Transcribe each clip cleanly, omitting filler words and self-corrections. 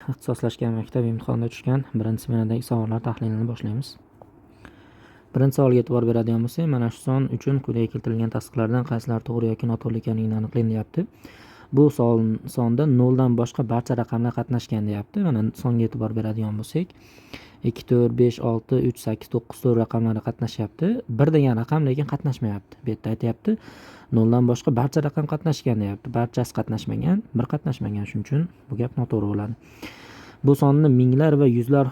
Ixtisoslashgan maktab imtihonida tushgan birinchi smenadagi savollar tahlilini boshlaymiz. Birinchi savolga e'tibor beradigan bo'lsak, mana shu son uchun quyida keltirilgan tasdiqlardan qaysilari to'g'ri yoki noto'g'ri ekanligini aniqlang deyapti. Bu savol sonda noldan boshqa barcha raqamlar qatnashgan deyapti. Mana songa e'tibor beradigan bo'lsak, 2, 4, 5, 6, 3, 8, 9, 4 raqamlari qatnashyapti. 1 degan raqam lekin qatnashmayapti. Bu yerda aytyapti, noldan boshqa barcha raqam qatnashgan deyapti. Barchasi qatnashmagan, bir qatnashmagan. Shuning uchun bu gap noto'g'ri bo'ladi. Bu sonni minglar va yuzlar,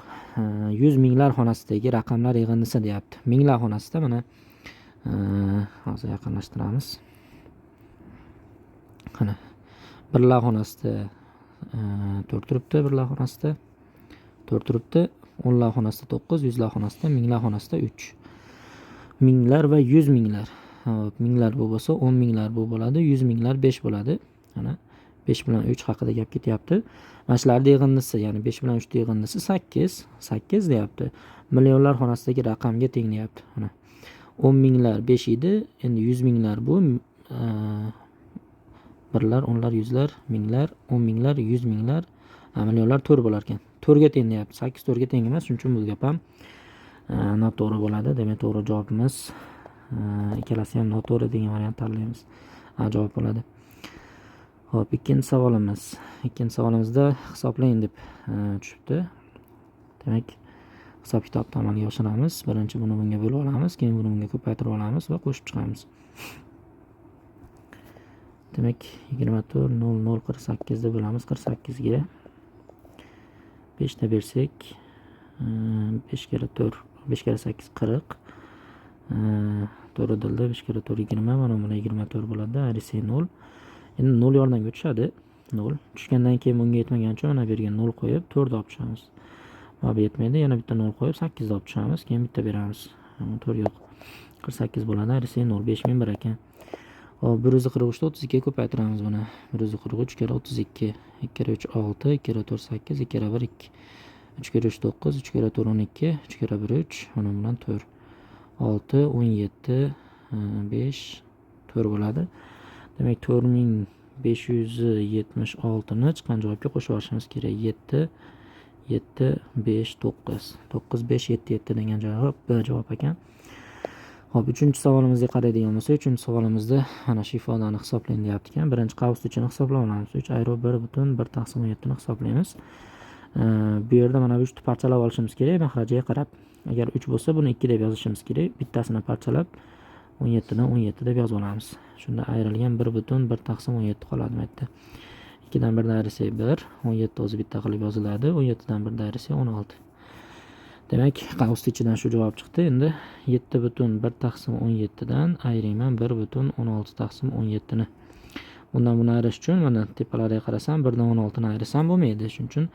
yuz minglar xonasidagi raqamlar yig'indisi deyapti. Minglar xonasida mana hozir yaqinlashtiramiz. Qani, birlar xonasida 4 turibdi, birlar xonasida 4 turibdi, o'nlar xonasida 9, yuzlar xonasida, minglar xonasida 3. Minglar va yuz minglar. Hop, minglar bu bo'lsa 10 minglar bu bo'ladi, yuz minglar 5 bo'ladi. Mana 5 bilan 3 haqida gap ketyapti. Mana shularning yig'indisi, ya'ni 5 bilan 3 ning yig'indisi 8, 8 deyapti. Millionlar xonasidagi raqamga teng deyapti. Mana 10 minglar 5 edi, endi yuz minglar bu birlar, o'nlar, yuzlar, minglar, 10 minglar, yuz minglar, millionlar 4 bo'lar ekan. 4 ga teng deyapti. 8 4 ga teng emas, shuning uchun bu gap ham noto'g'ri bo'ladi. Demak, to'g'ri javobimiz ikkalasi ham noto'g'ri degan variant tanlaymiz. A javob bo'ladi. Xo'p, ikkinchi savolimiz. Ikkinchi savolimizda hisoblang deb tushibdi. Demak, hisob kitobni amalga oshiramiz. Birinchi buni bunga bo'lib olamiz, keyin buni bunga ko'paytirib olamiz va qo'shib chiqamiz. Demak, 24 0 0 48 deb bo'lamiz 48 ga. 5 ta bersak, 5 karra 4, 5 karra 8 40. 4 dilda 5 karra 4 20, mana buni 24 bo'ladi. Ayirsak 0. Endi 0 yordamga tushadi. 0 tushgandan keyin bunga yetmagani uchun mana bu yerga 0 qo'yib 4 olib tushamiz. Mana bu yetmaydi, yana bitta 0 qo'yib 8 olib tushamiz, keyin bitta beramiz. 4 yo'q. 48 bo'ladi, ayirsak 0, 5001 ekan. Hop, 143 ni 32 ga ko'paytiramiz buni. 143 karra 32, 2 karra 3 6, 2 karra 4 8, 2 karra 1 2. 3 karra 3 9, 3 karra 4 12, 3 karra 1 3, mana bilan 4. 6 17 5 4 bo'ladi. Demak, 4576 ni chiqqan javobga qo'shib yuborishimiz kerak. 7 7 5 9 9 5 7 7 degan javob B javob ekan. Xo'p, uchinchi savolimizga qaraydigan bo'lsak, uchinchi savolimizda mana shu ifodani hisoblang deyapti ekan. Birinchi qavs ichini hisoblab olamiz. 3 ayro 1 butun 1 taqsim 17 ni hisoblaymiz. Bu yerda mana bu 3 ni parchalab olishimiz kerak mahrajiga qarab. Agar 3 bo'lsa, buni 2 deb yozishimiz kerak. Bittasini parchalab 17 dan 17 deb yozib olamiz. Shunda ayrilgan 1 butun 1 taqsim 17 qoladi bu yerda. 2 dan 1 ayirsak 1, 17 o'zi bitta qilib yoziladi. 17 dan 1 ayirsak 16. Demak, qavs ichidan shu javob chiqdi. Endi 7 butun 1 taqsim 17 dan ayirayman 1 butun 16 taqsim 17 ni. Bundan buni ayirish uchun mana tepalariga qarasam 1 dan 16 ni ayirsam bo'lmaydi. Shuning uchun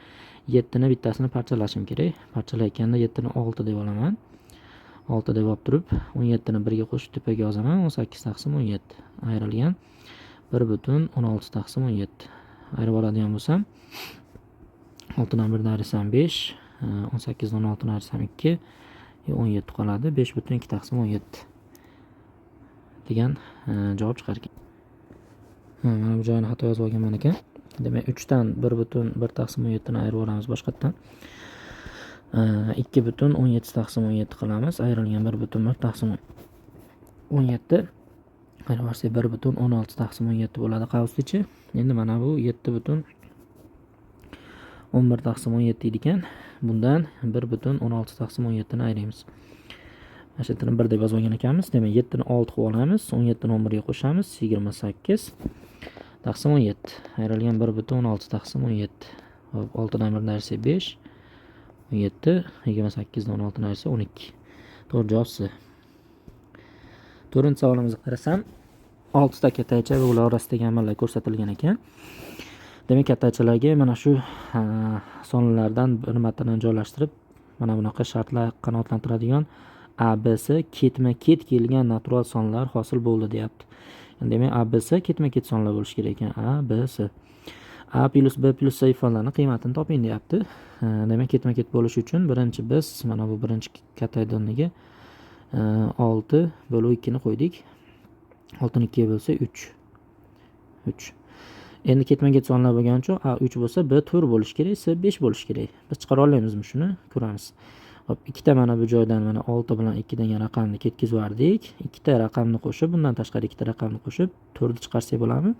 7 ni bittasini parchalashim kerak. Parchalayotganda 7 ni 6 deb olaman. 6 deb olib turib 17 ni 1 ga qo'shib tepaga yozaman. 18 taqsim 17 ayrilgan 1 butun 16 taqsim 17. Ayirib oladigan bo'lsam 6 dan 1 ayirsam 5, 18 dan 16 ayirsam 2, 17 qoladi. 5 butun 2 taqsim 17 degan javob chiqar ekan. Mana bu joyini xato yozib olganman ekan. Demak, 3 dan 1 butun 1 taqsim 17 ni ayirib olamiz boshqatdan. 2 butun 17 taqsim 17 qilamiz. Ayrilgan 1 butun 1 taqsim 17 ayirib yuborsak 1 butun 16 taqsim 17 bo'ladi qavs ichi. Endi mana bu 7 butun 11 taqsim 17 ekan. Bundan 1 butun 16 taqsim 17 ni ayiramiz. Mana shu yerdan 1 deb yozib olgan ekanmiz. Demak, 7 ni 6 qilib olamiz. 17 ni 11 ga qo'shamiz. 28 taqsim 17. Ayrilgan 1 butun 16 taqsim 17. Hop, 6 dan 1 ayirsak 5. 17, 28 dan 16 ayirsak 12. To'g'ri javob C. To'rtinchi savolimizga qarasam, 6 ta kattaycha va ular orasidagi amallar ko'rsatilgan ekan. Demak, kattaychalarga mana shu sonlardan bir martadan joylashtirib, mana bunaqa shartlar qanoatlantiradigan A, B, C ketma-ket kelgan natural sonlar hosil bo'ldi deyapti. Demak, A, B, C ketma-ket sonlar bo'lishi kerak ekan. A, B, C. A plus B plus C ifodalarini qiymatini toping deyapti. Demak, ketma-ket bo'lishi uchun birinchi biz mana bu birinchi kattayni o'rniga 6 bo'lib 2 ni qo'ydik. 6 ni 2 ga bo'lsa 3. 3. Endi ketma-ket sonlar bo'lgani uchun A 3 bo'lsa, B 4 bo'lishi kerak, C 5 bo'lishi kerak. Biz chiqara olamizmi shuni? Ko'ramiz. Hop, ikkita mana bu joydan mana 6 bilan 2 degan raqamni ketkizib yubordik. Ikkita raqamni qo'shib, bundan tashqari ikkita raqamni qo'shib 4 ni chiqarsak bo'ladimi?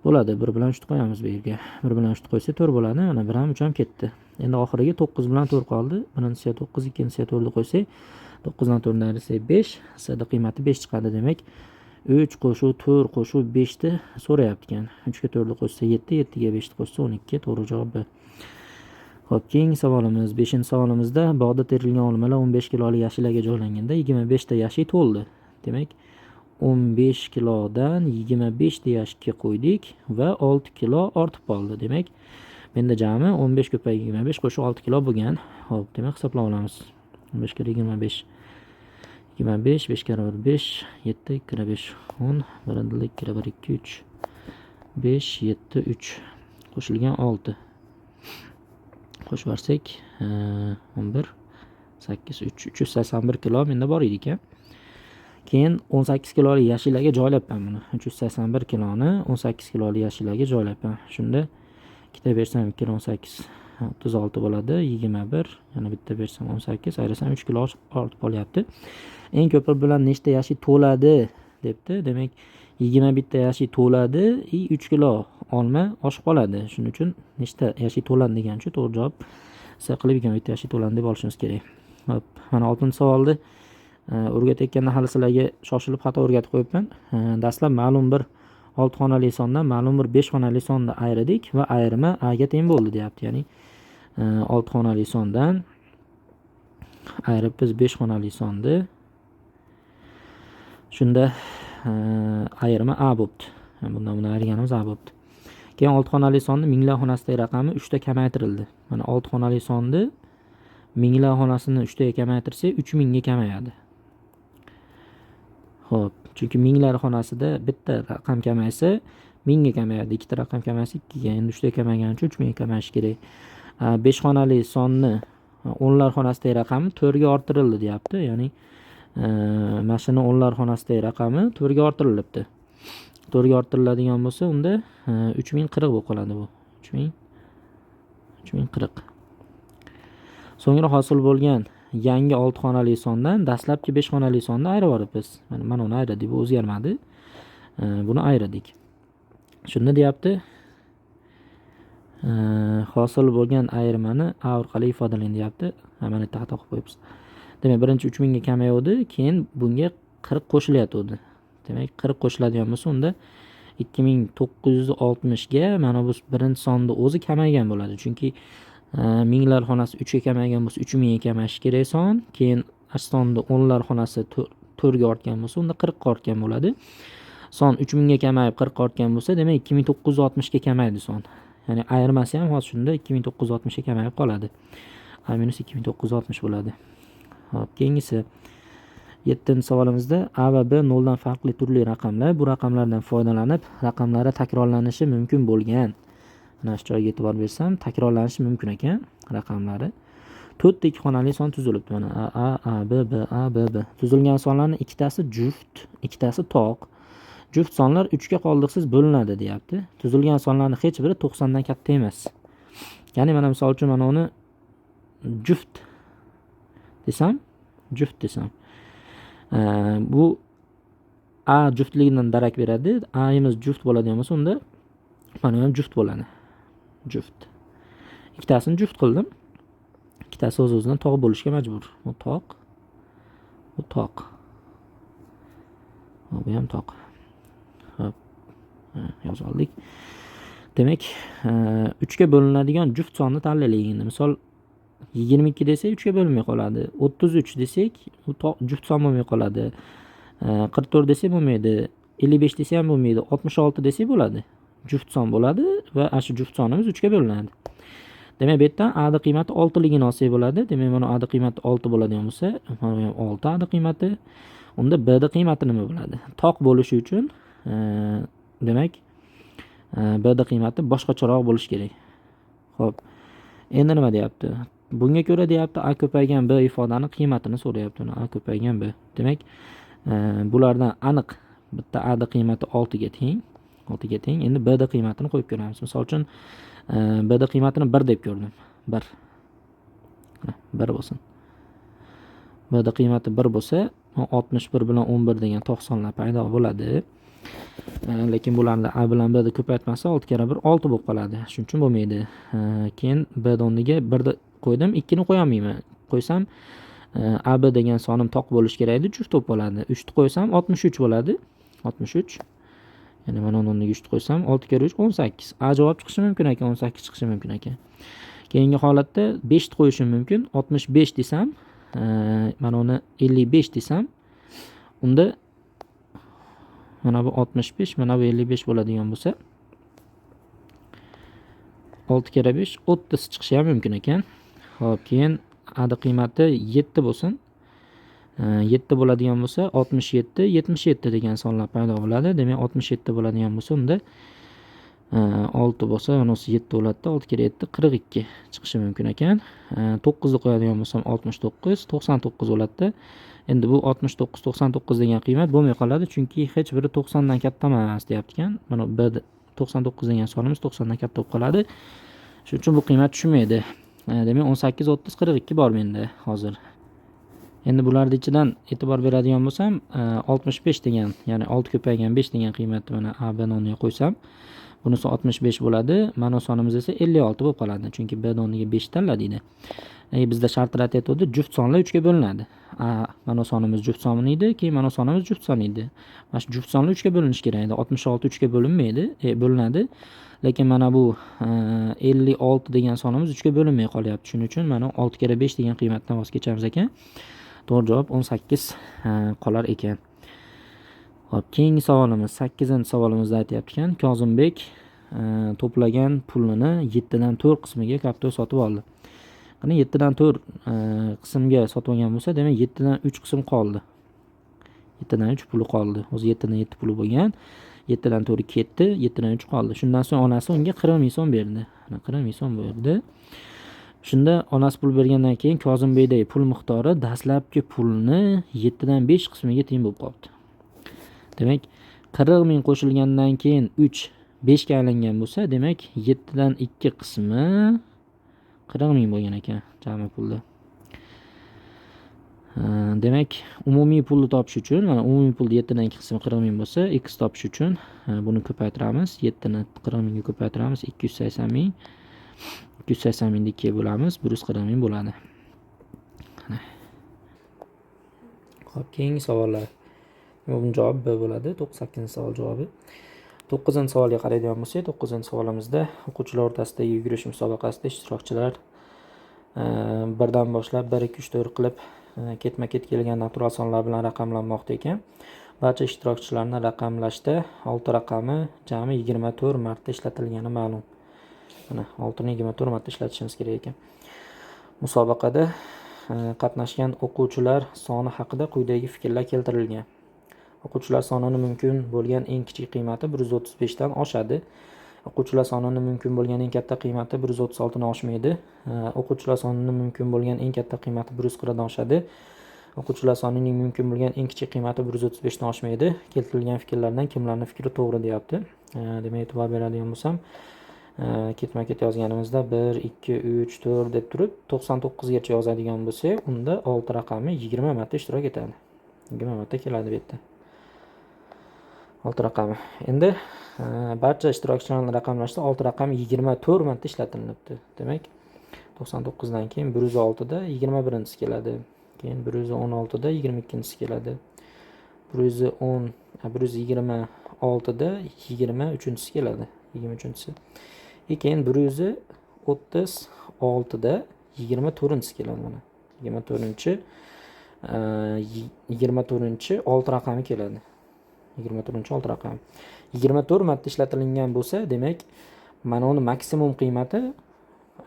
Bo'ladi. 1 bilan 3 ni qo'yamiz bu yerga. 1 bilan 3 ni qo'ysak 4 bo'ladi. Mana 1 ham 3 ham ketdi. Endi oxiriga 9 bilan 4 qoldi. Birinchisiga 9, ikkinchisiga 4 ni qo'ysak, 9 dan 4 ni ayirsak 5, C ni qiymati 5 chiqadi. Demak, 3 qo'shuv 4 qo'shuv 5 ni so'rayapti ekan. 3 ga 4 ni qo'shsa 7, 7 ga 5 ni qo'shsa 12. To'g'ri javob B. Xo'p, keyingi savolimiz, 5-savolimizda bog'da terilgan olmalar 15 kilolik yashiklarga joylanganda 25 ta yashik to'ldi. Demak, 15 kilodan 25 ta yashikka qo'ydik va 6 kilo ortib qoldi. Demak, menda jami 15 ko'paygan 25 qo'shib 6 kilo bo'lgan. Xo'p, demak hisoblab olamiz. 15 karra 25, 25, 5 karra 1 5, 7, 2 karra 5 10, 1 2 karra 1 2 3, 5 7 3 qo'shilgan 6. Qo'shib yuborsak, 11 8 3, 381 kilo menda bor edi ekan. Keyin 18 kilolik yashiklarga joylabman buni. 381 kiloni 18 kilolik yashiklarga joylabman. Shunda ikkita bersam 2 kilo 18 36 bo'ladi, 21, yana bitta bersam 18, ayirsam 3 kilo ortib qolyapti. Eng ko'pi bilan nechta yashik to'ladi debdi. Demak, 21 ta yashik to'ladi и 3 kilo olma oshib qoladi. Shuning uchun nechta yashik to'ladi degan uchun to'g'ri javob C qilib 21 ta yashik to'ladi deb olishimiz kerak. Hop, mana 6-savolni o'rgatayotganda hali sizlarga shoshilib xato o'rgatib qo'yibman. Dastlab ma'lum bir 6 xonali sondan ma'lum bir 5 xonali sonni ayirdik va ayirma A ga teng bo'ldi deyapti. Ya'ni 6 xonali sondan ayirib biz 5 xonali sonni, shunda ayirma A bo'pti. Bundan buni ayirganimiz A bo'pti. Keyin 6 xonali sonni minglar xonasidagi raqami 3 ta kamaytirildi. Mana 6 xonali sonni minglar xonasini 3 taga kamaytirsak 3000 ga kamayadi. Xo'p, chunki minglar xonasida bitta raqam kamaysa 1000 ga kamayadi, ikkita raqam kamaysa 2 ga, endi 3 ta kamaygani uchun 3000 ga kamayishi kerak. 5 xonali sonni o'nlar xonasidagi raqami 4 ga orttirildi deyapti. Ya'ni mana shuni o'nlar xonasidagi raqami 4 ga orttirilibdi. 4 ga orttiriladigan bo'lsa, unda 3040 bo'lib qoladi bu. 3040. So'ngra hosil bo'lgan yangi 6 xonali sondan dastlabki 5 xonali sonni ayirib yuboribmiz. Mana uni ayirdik, bu o'zgarmadi. Buni ayirdik. Shunda deyapti, hosil bo'lgan ayirmani A orqali ifodalang deyapti. Mana yerda xato qilib qo'yibmiz. Demak, birinchi 3000 ga kamayuvdi, keyin bunga 40 qo'shilyotgandi. Demak, 40 qo'shiladigan bo'lsa, unda 2960 ga mana bu birinchi sonni o'zi kamaygan bo'ladi. Chunki minglar xonasi 3 ga kamaygan bo'lsa, 3000 ga kamayishi kerak son. Keyin sonni o'nlar xonasi 4 ga ortgan bo'lsa, unda 40 ga ortgan bo'ladi. Son 3000 ga kamayib 40 ga ortgan bo'lsa, demak 2960 ga kamaydi son. Ya'ni ayirmasi ham hozir shunda 2960 ga kamayib qoladi. A minus 2960 bo'ladi. Xo'p, keyingisi 7-savolimizda A va B 0 dan farqli turli raqamlar. Bu raqamlardan foydalanib raqamlari takrorlanishi mumkin bo'lgan. Mana shu joyga e'tibor bersam, takrorlanishi mumkin ekan raqamlari. 4 ta ikki xonali son tuzilibdi. Mana A, A, A, B, B, A, B, B. Tuzilgan sonlarning ikkitasi juft, ikkitasi toq. Juft sonlar 3 ga qoldiqsiz bo'linadi deyapti. Tuzilgan sonlarning hech biri 90 dan katta emas. Ya'ni mana misol uchun mana uni juft desam, juft desam. Bu A juftligidan darak beradi. A'imiz juft bo'ladigan bo'lsa, unda mana bu ham juft bo'ladi. Juft. Ikkitasini juft qildim. Ikkitasi o'z-o'zidan toq bo'lishga majbur. Bu toq, bu toq. Bu ham toq. Xo'p, yozib oldik. Demak, 3 ga bo'linadigan juft sonni tanlaylik endi. Misol 22 desak 3 ga bo'linmay qoladi. 33 desak u juft son bo'lmay qoladi. 44 desak bo'lmaydi. 55 desa ham bo'lmaydi. 66 desak bo'ladi. Juft son bo'ladi va ana shu juft sonimiz 3 ga bo'linadi. Demak, bu yerdan A ning qiymati 6 ligini olsak bo'ladi. Demak, mana A ning qiymati 6 bo'ladigan bo'lsa, mana bu ham 6 A ning qiymati. Unda B ning qiymati nima bo'ladi? Toq bo'lishi uchun, demak, B ning qiymati boshqacharoq bo'lishi kerak. Xo'p. Endi nima deyapti? Bunga ko'ra deyapti, A ko'paygan B ifodani qiymatini so'rayapti. Uni A ko'paygan B. Demak, bulardan aniq bitta A ning qiymati 6 ga teng. 6 ga teng. Endi b da qiymatini qo'yib ko'ramiz. Misol uchun b da qiymatini 1 deb ko'rdim. 1. 1 bo'lsin. B da qiymati 1 bo'lsa, 61 bilan 11 degan to'q sonlar paydo bo'ladi. Lekin bularni a bilan b da ko'paytmasa 6 karra 1 6 bo'lib qoladi. Shuning uchun bo'lmaydi. Keyin b o'rniga 1 ni qo'ydim, 2 ni qo'ya olmayman. Qo'ysam a b degan sonim to'q bo'lishi kerak edi, juft bo'lib qoladi. 3 ni qo'ysam 63 bo'ladi. 63. Ya'ni mana uni o'rniga 3 ni qo'ysam 6 karra 3 18. A javob chiqishi mumkin ekan, 18 chiqishi mumkin ekan. Keyingi holatda 5 ni qo'yishim mumkin. 65 desam, mana uni 55 desam, unda mana bu 65, mana bu 55 bo'ladigan bo'lsa, 6 karra 5 30 chiqishi ham mumkin ekan. Xo'p, keyin a da qiymati 7 bo'lsin. 7 bo'ladigan bo'lsa 67, 77 degan sonlar paydo bo'ladi. Demak, 67 bo'ladigan bo'lsa, unda 6 bo'lsa, bunisi 7 bo'ladi-da, 6 karra 7 42 chiqishi mumkin ekan. 9 ni qo'yadigan bo'lsam 69, 99 bo'ladi-da. Endi bu 69, 99 degan qiymat bo'lmay qoladi, chunki hech biri 90 dan katta emas deyapti ekan. Mana b 99 degan sonimiz 90 dan katta bo'lib qoladi. Shuning uchun bu qiymat tushmaydi. Demak, 18, 30, 42 bor menda hozir. Endi bularning ichidan e'tibor beradigan bo'lsam, 65 degan, ya'ni 6 ko'paygan 5 degan qiymatni mana a b o'rniga qo'ysam, bunisi 65 bo'ladi. Mana sonimiz esa 56 bo'lib qoladi, chunki b o'rniga 5 tanladiydi. Bizda shartlar aytayotgandi, juft sonlar 3 ga bo'linadi. A mana sonimiz juft son edi, keyin mana sonimiz juft son edi. Mana shu juft sonlar 3 ga bo'linishi kerak edi. 66 3 ga bo'linmaydi, bo'linadi. Lekin mana bu 56 degan sonimiz 3 ga bo'linmay qolyapti. Shuning uchun mana 6 karra 5 degan qiymatdan voz kechamiz ekan. To'g'ri javob 18 qolar ekan. Xo'p, keyingi savolimiz 8-savolimizda aytyapti ekan, Kozimbek to'plagan pulini 7 dan 4 qismiga kartof sotib oldi. Qani 7 dan 4 qismga sotib olgan bo'lsa, demak 7 dan 3 qism qoldi. 7 dan 3 puli qoldi. O'zi 7 dan 7 puli bo'lgan. 7 dan 4 ketdi, 7 dan 3 qoldi. Shundan so'ng onasi unga 40 ming so'm berdi. Mana 40 ming so'm berdi. Shunda onasi pul bergandan keyin Kozimbeydagi pul miqdori dastlabki pulni 7 dan 5 qismiga teng bo'lib qoldi. Demak, 40 ming qo'shilgandan keyin 3 5 ga aylangan bo'lsa, demak 7 dan 2 qismi 40 ming bo'lgan ekan jami pulda. Demak, umumiy pulni topish uchun, mana umumiy pulni 7 dan 2 qismi 40 ming bo'lsa, x topish uchun buni ko'paytiramiz. 7 ni 40 mingga ko'paytiramiz, 280 ming. 280 mingni 2 ga bo'lamiz, 140 ming bo'ladi. Xo'p, keyingi savollar. Buning javobi B bo'ladi. 98-savol javobi. 9-savolga qaraydigan bo'lsak, 9-savolimizda o'quvchilar o'rtasidagi yugurish musobaqasida ishtirokchilar birdan boshlab 1, 2, 3, 4 qilib ketma-ket kelgan natural sonlar bilan raqamlanmoqda ekan. Barcha ishtirokchilarni raqamlashda 6 raqami jami 24 marta ishlatilgani ma'lum. Mana 6 ni 24 marta ishlatishimiz kerak ekan. Musobaqada qatnashgan o'quvchilar soni haqida quyidagi fikrlar keltirilgan. O'quvchilar sonini mumkin bo'lgan eng kichik qiymati 135 dan oshadi. O'quvchilar sonini mumkin bo'lgan eng katta qiymati 136 dan oshmaydi. O'quvchilar sonini mumkin bo'lgan eng katta qiymati 140 dan oshadi. O'quvchilar sonining mumkin bo'lgan eng kichik qiymati 135 dan oshmaydi. Keltirilgan fikrlardan kimlarning fikri to'g'ri deyapti. Demak, e'tibor beradigan bo'lsam, ketma-ket yozganimizda 1, 2, 3, 4 deb turib 99 gacha yozadigan bo'lsak, unda 6 raqami 20 marta ishtirok etadi. 20 marta keladi bu yerda. 6 raqami. Endi barcha ishtirokchilarni raqamlashda 6 raqami 24 marta ishlatilibdi. Demak, 99 dan keyin 106 da 21-inchisi keladi. Keyin 116 da 22-inchisi keladi. 110, 126 da 23-inchisi keladi. 23-inchisi. Keyin 136 da 24-inchisi keladi mana. 24-inchi, 24-inchi 6 raqami keladi. 24-inchi 6 raqami. 24 marta ishlatilgan bo'lsa, demak, mana uni maksimum qiymati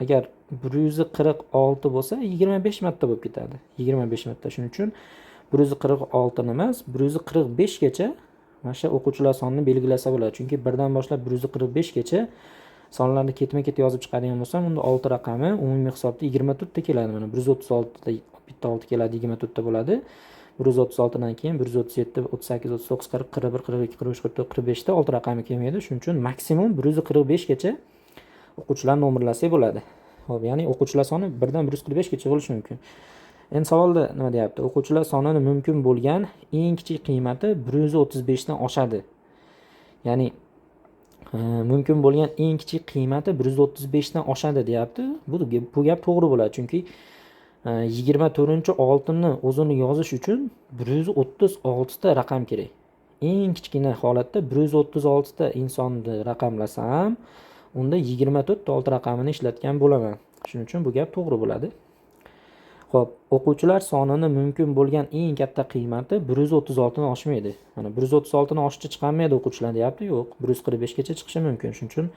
agar 146 bo'lsa, 25 marta bo'lib ketadi. 25 marta. Shuning uchun 146 ni emas, 145 gacha mana shu o'quvchilar sonini belgilasa bo'ladi. Chunki birdan boshlab 145 gacha sonlarni ketma-ket yozib chiqadigan bo'lsam, unda 6 raqami umumiy hisobda 24 ta keladi. Mana 136 ta bitta 6 keladi, 24 ta bo'ladi. 136 dan keyin 137, 38, 39, 40, 41, 42, 43, 44, 45 ta 6 raqami kelmaydi. Shuning uchun maksimum 145 gacha o'quvchilar nomerlasak bo'ladi. Xo'p, ya'ni o'quvchilar soni 1 dan 145 gacha bo'lishi mumkin. Endi savolda nima deyapti? O'quvchilar sonini mumkin bo'lgan eng kichik qiymati 135 dan oshadi. Ya'ni mumkin bo'lgan eng kichik qiymati 135 dan oshadi deyapti. Bu gap to'g'ri bo'ladi, chunki 24-oltinni o'zini yozish uchun 136 ta raqam kerak. Eng kichkina holatda 136 ta insonni raqamlasam, unda 24 ta 6 raqamini ishlatgan bo'laman. Shuning uchun bu gap to'g'ri bo'ladi. Xo'p, o'quvchilar sonini mumkin bo'lgan eng katta qiymati 136 dan oshmaydi. Mana 136 dan oshiqcha chiqolmaydi o'quvchilar deyapti. Yo'q, 145 gacha chiqishi mumkin. Shuning uchun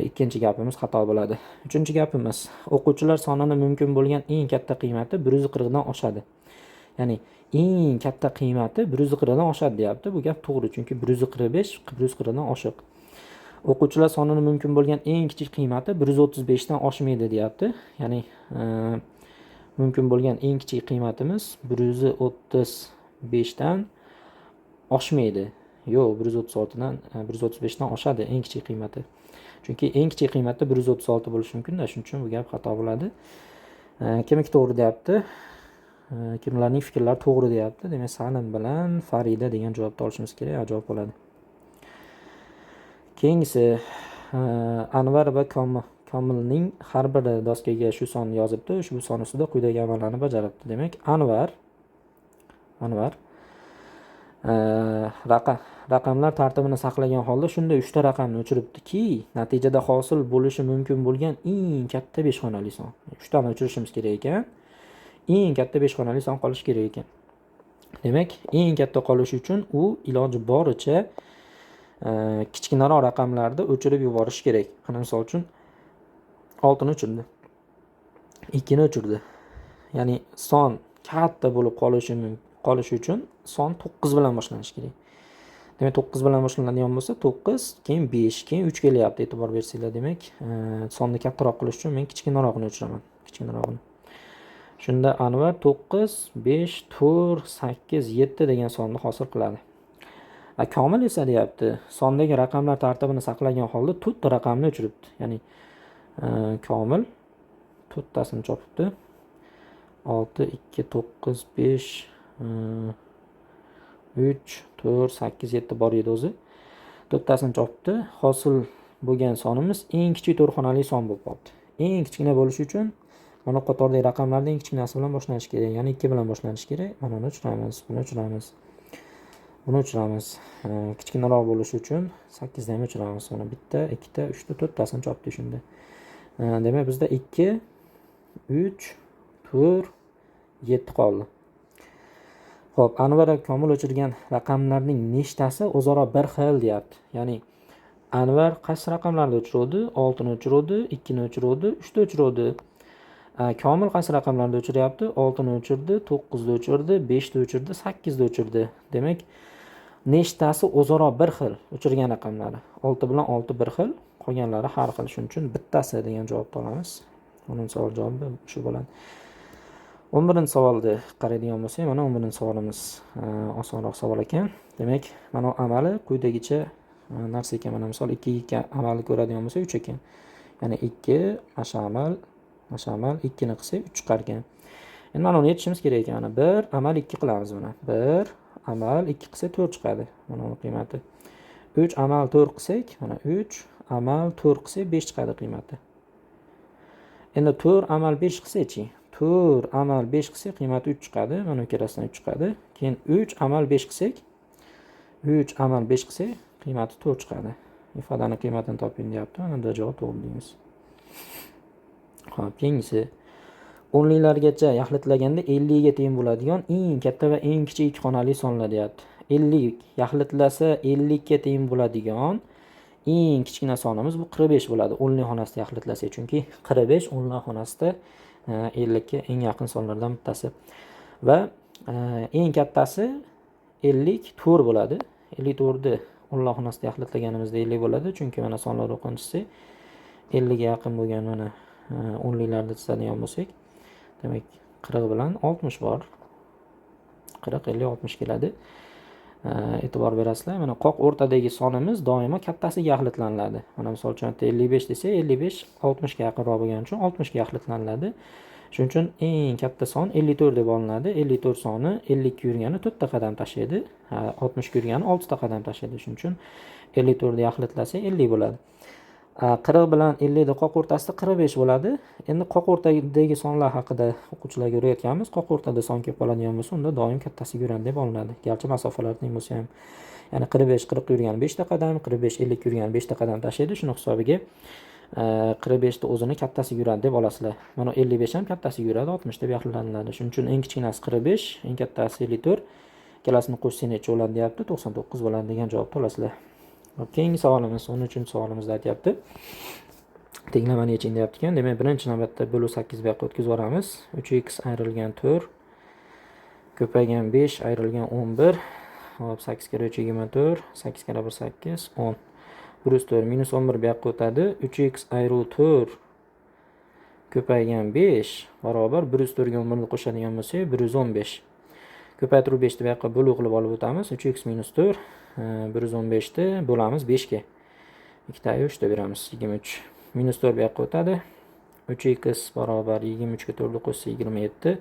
ikkinchi gapimiz xato bo'ladi. Uchinchi gapimiz, o'quvchilar sonini mumkin bo'lgan eng katta qiymati 140 dan oshadi. Ya'ni eng katta qiymati 140 dan oshadi deyapti. Bu gap to'g'ri, chunki 145 140 dan oshiq. O'quvchilar sonini mumkin bo'lgan eng kichik qiymati 135 dan oshmaydi deyapti. Ya'ni mumkin bo'lgan eng kichik qiymatimiz 135 dan oshmaydi. Yo'q, 136 dan, 135 dan oshadi eng kichik qiymati. Chunki eng kichik qiymati 136 bo'lishi mumkin-da, shuning uchun bu gap xato bo'ladi. Kimniki to'g'ri deyapti? Kimlarning fikrlari to'g'ri deyapti? Demak, Salim bilan Farida degan javobni olishimiz kerak, javob bo'ladi. Keyingisi, Anvar va Komilning har biri doskaga shu sonni yozibdi. Ushbu son ustida quyidagi amallarni bajaribdi. Demak, Anvar raqamlar tartibini saqlagan holda shunday 3 ta raqamni o'chiribdiki, natijada hosil bo'lishi mumkin bo'lgan eng katta 5 xonali son. 3 tani o'chirishimiz kerak ekan. Eng katta 5 xonali son qolishi kerak ekan. Demak, eng katta qolishi uchun u iloji boricha kichkinaroq raqamlarni o'chirib yuborish kerak. Mana misol uchun 6 ni o'chirdi. 2 ni o'chirdi. Ya'ni son katta bo'lib qolishi uchun son 9 bilan boshlanishi kerak. Demak, 9 bilan boshlanadigan bo'lsa, 9, keyin 5, keyin 3 kelyapti, e'tibor bersanglar. Demak, sonni kattaroq qilish uchun men kichkinarog'ini o'chiraman, kichkinarog'ini. Shunda Anvar 9, 5, 4, 8, 7 degan sonni hosil qiladi. Komil esa deyapti, sondagi raqamlar tartibini saqlagan holda 4 ta raqamni o'chiribdi. Ya'ni Komil 4 tasini chopibdi. 6, 2, 9, 5, 3, 4, 8, 7 bor edi o'zi. 4 tasini chopibdi. Hosil bo'lgan sonimiz eng kichik 4 xonali son bo'lib qoldi. Eng kichkina bo'lishi uchun mana qatordagi raqamlarning eng kichkinasi bilan boshlanishi kerak. Ya'ni 2 bilan boshlanishi kerak. Mana uni o'chiramiz, buni o'chiramiz. Buni o'chiramiz. Kichkinaroq bo'lishi uchun 8 ni ham o'chiramiz. Mana bitta, ikkita, uchta, to'rttasini chopdi shunda. Demak, bizda 2, 3, 4, 7 qoldi. Xo'p, Anvar va Komil o'chirgan raqamlarning nechtasi o'zaro bir xil deyapti. Ya'ni Anvar qaysi raqamlarni o'chiruvdi? 6 ni o'chiruvdi, 2 ni o'chiruvdi, 3 ni o'chiruvdi. Komil qaysi raqamlarni o'chiryapti? 6 ni o'chirdi, 9 ni o'chirdi, 5 ni o'chirdi, 8 ni o'chirdi. Demak, nechtasi o'zaro bir xil o'chirgan raqamlari? 6 bilan 6 bir xil, qolganlari har xil. Shuning uchun bittasi degan javobni olamiz. 10-savol javobi shu bo'ladi. 11-savolni qaraydigan bo'lsak, mana 11-savolimiz osonroq savol ekan. Demak, mana amali quyidagicha narsa ekan. Mana misol 2 2 amalni ko'radigan bo'lsak 3 ekan. Ya'ni 2 mana shu amal, mana shu amal 2 ni qilsak 3 chiqar ekan. Endi mana uni yechishimiz kerak ekan. Mana 1 amal 2 qilamiz buni. 1 amal 2 qilsak 4 chiqadi. Mana uni qiymati. 3 amal 4 qilsak, mana 3 amal 4 qilsak 5 chiqadi qiymati. Endi 4 amal 5 qilsak-chi? 4 amal 5 qilsak qiymati 3 chiqadi. Mana ikkalasidan 3 chiqadi. Keyin 3 amal 5 qilsak, 3 amal 5 qilsak qiymati 4 chiqadi. Ifodani qiymatini toping deyapti. Mana bunda javob to'g'ri deymiz. Xo'p, keyingisi o'nliklargacha yaxlitlaganda 50 ga teng bo'ladigan eng katta va eng kichik ikki xonali sonlar deyapti. 50 yaxlitlasa 50 ga teng bo'ladigan eng kichkina sonimiz bu 45 bo'ladi. O'nlik xonasida yaxlitlasak, chunki 45 o'nlar xonasida 50 ga eng yaqin sonlardan bittasi. Va eng kattasi 54 bo'ladi. 54 ni o'nlar xonasida yaxlitlaganimizda 50 bo'ladi, chunki mana sonlar o'qinchisi 50 ga yaqin bo'lgan mana o'nliklarni chizadigan bo'lsak, demak 40 bilan 60 bor. 40, 50, 60 keladi. E'tibor berasizlar, mana qoq o'rtadagi sonimiz doimo kattasiga yaxlitlaniladi. Mana misol uchun 55 desak, 55 60 ga yaqinroq bo'lgani uchun 60 ga yaxlitlaniladi. Shuning uchun eng katta son 54 deb olinadi. 54 soni 52 yurgani 4 ta qadam tashlaydi, 60 ga yurgani 6 ta qadam tashlaydi. Shuning uchun 54 ni yaxlitlasak 50 bo'ladi. 40 bilan 50 ni qoq o'rtasida 45 bo'ladi. Endi qoq o'rtadagi sonlar haqida o'quvchilarga o'rgatganmiz. Qoq o'rtada son kelib qoladigan bo'lsa, unda doim kattasiga yuradi deb olinadi. Garchi masofalar teng bo'lsa ham. Ya'ni 45 40 yurgani 5 ta qadam, 45 50 yurgani 5 ta qadam tashlaydi. Shuni hisobiga 45 ni o'zini kattasiga yuradi deb olasizlar. Mana 55 ham kattasiga yuradi, 60 deb yaxlatlanadi. Shuning uchun eng kichkinasi 45, eng kattasi 54. Ikkalasini qo'shsak necha bo'ladi deyapti, 99 bo'ladi degan javobni olasizlar. Hop, keyingi savolimiz 13-savolimizda aytyapti. Tenglamani yeching deyapti ekan. Demak, birinchi navbatda bo'lu 8 bu yoqqa o'tkazib yuboramiz. 3x ayrilgan 4 ko'paygan 5 ayrilgan 11. Hop, 8 karra 3 24, 8 karra 1 8, 10. 104 minus 11 bu yoqqa o'tadi. 3x ayruv 4 ko'paygan 5 barobar 104 ga 11 ni qo'shadigan bo'lsak 115. Ko'paytirib 5 ni bu yoqqa bo'luv qilib olib o'tamiz. 3x minus 4 115 ni bo'lamiz 5 ga. 2 ta 3 ta beramiz 23. Minus 4 bu yoqqa o'tadi. 3x barobar 23 ga 4 ni qo'shsak 27.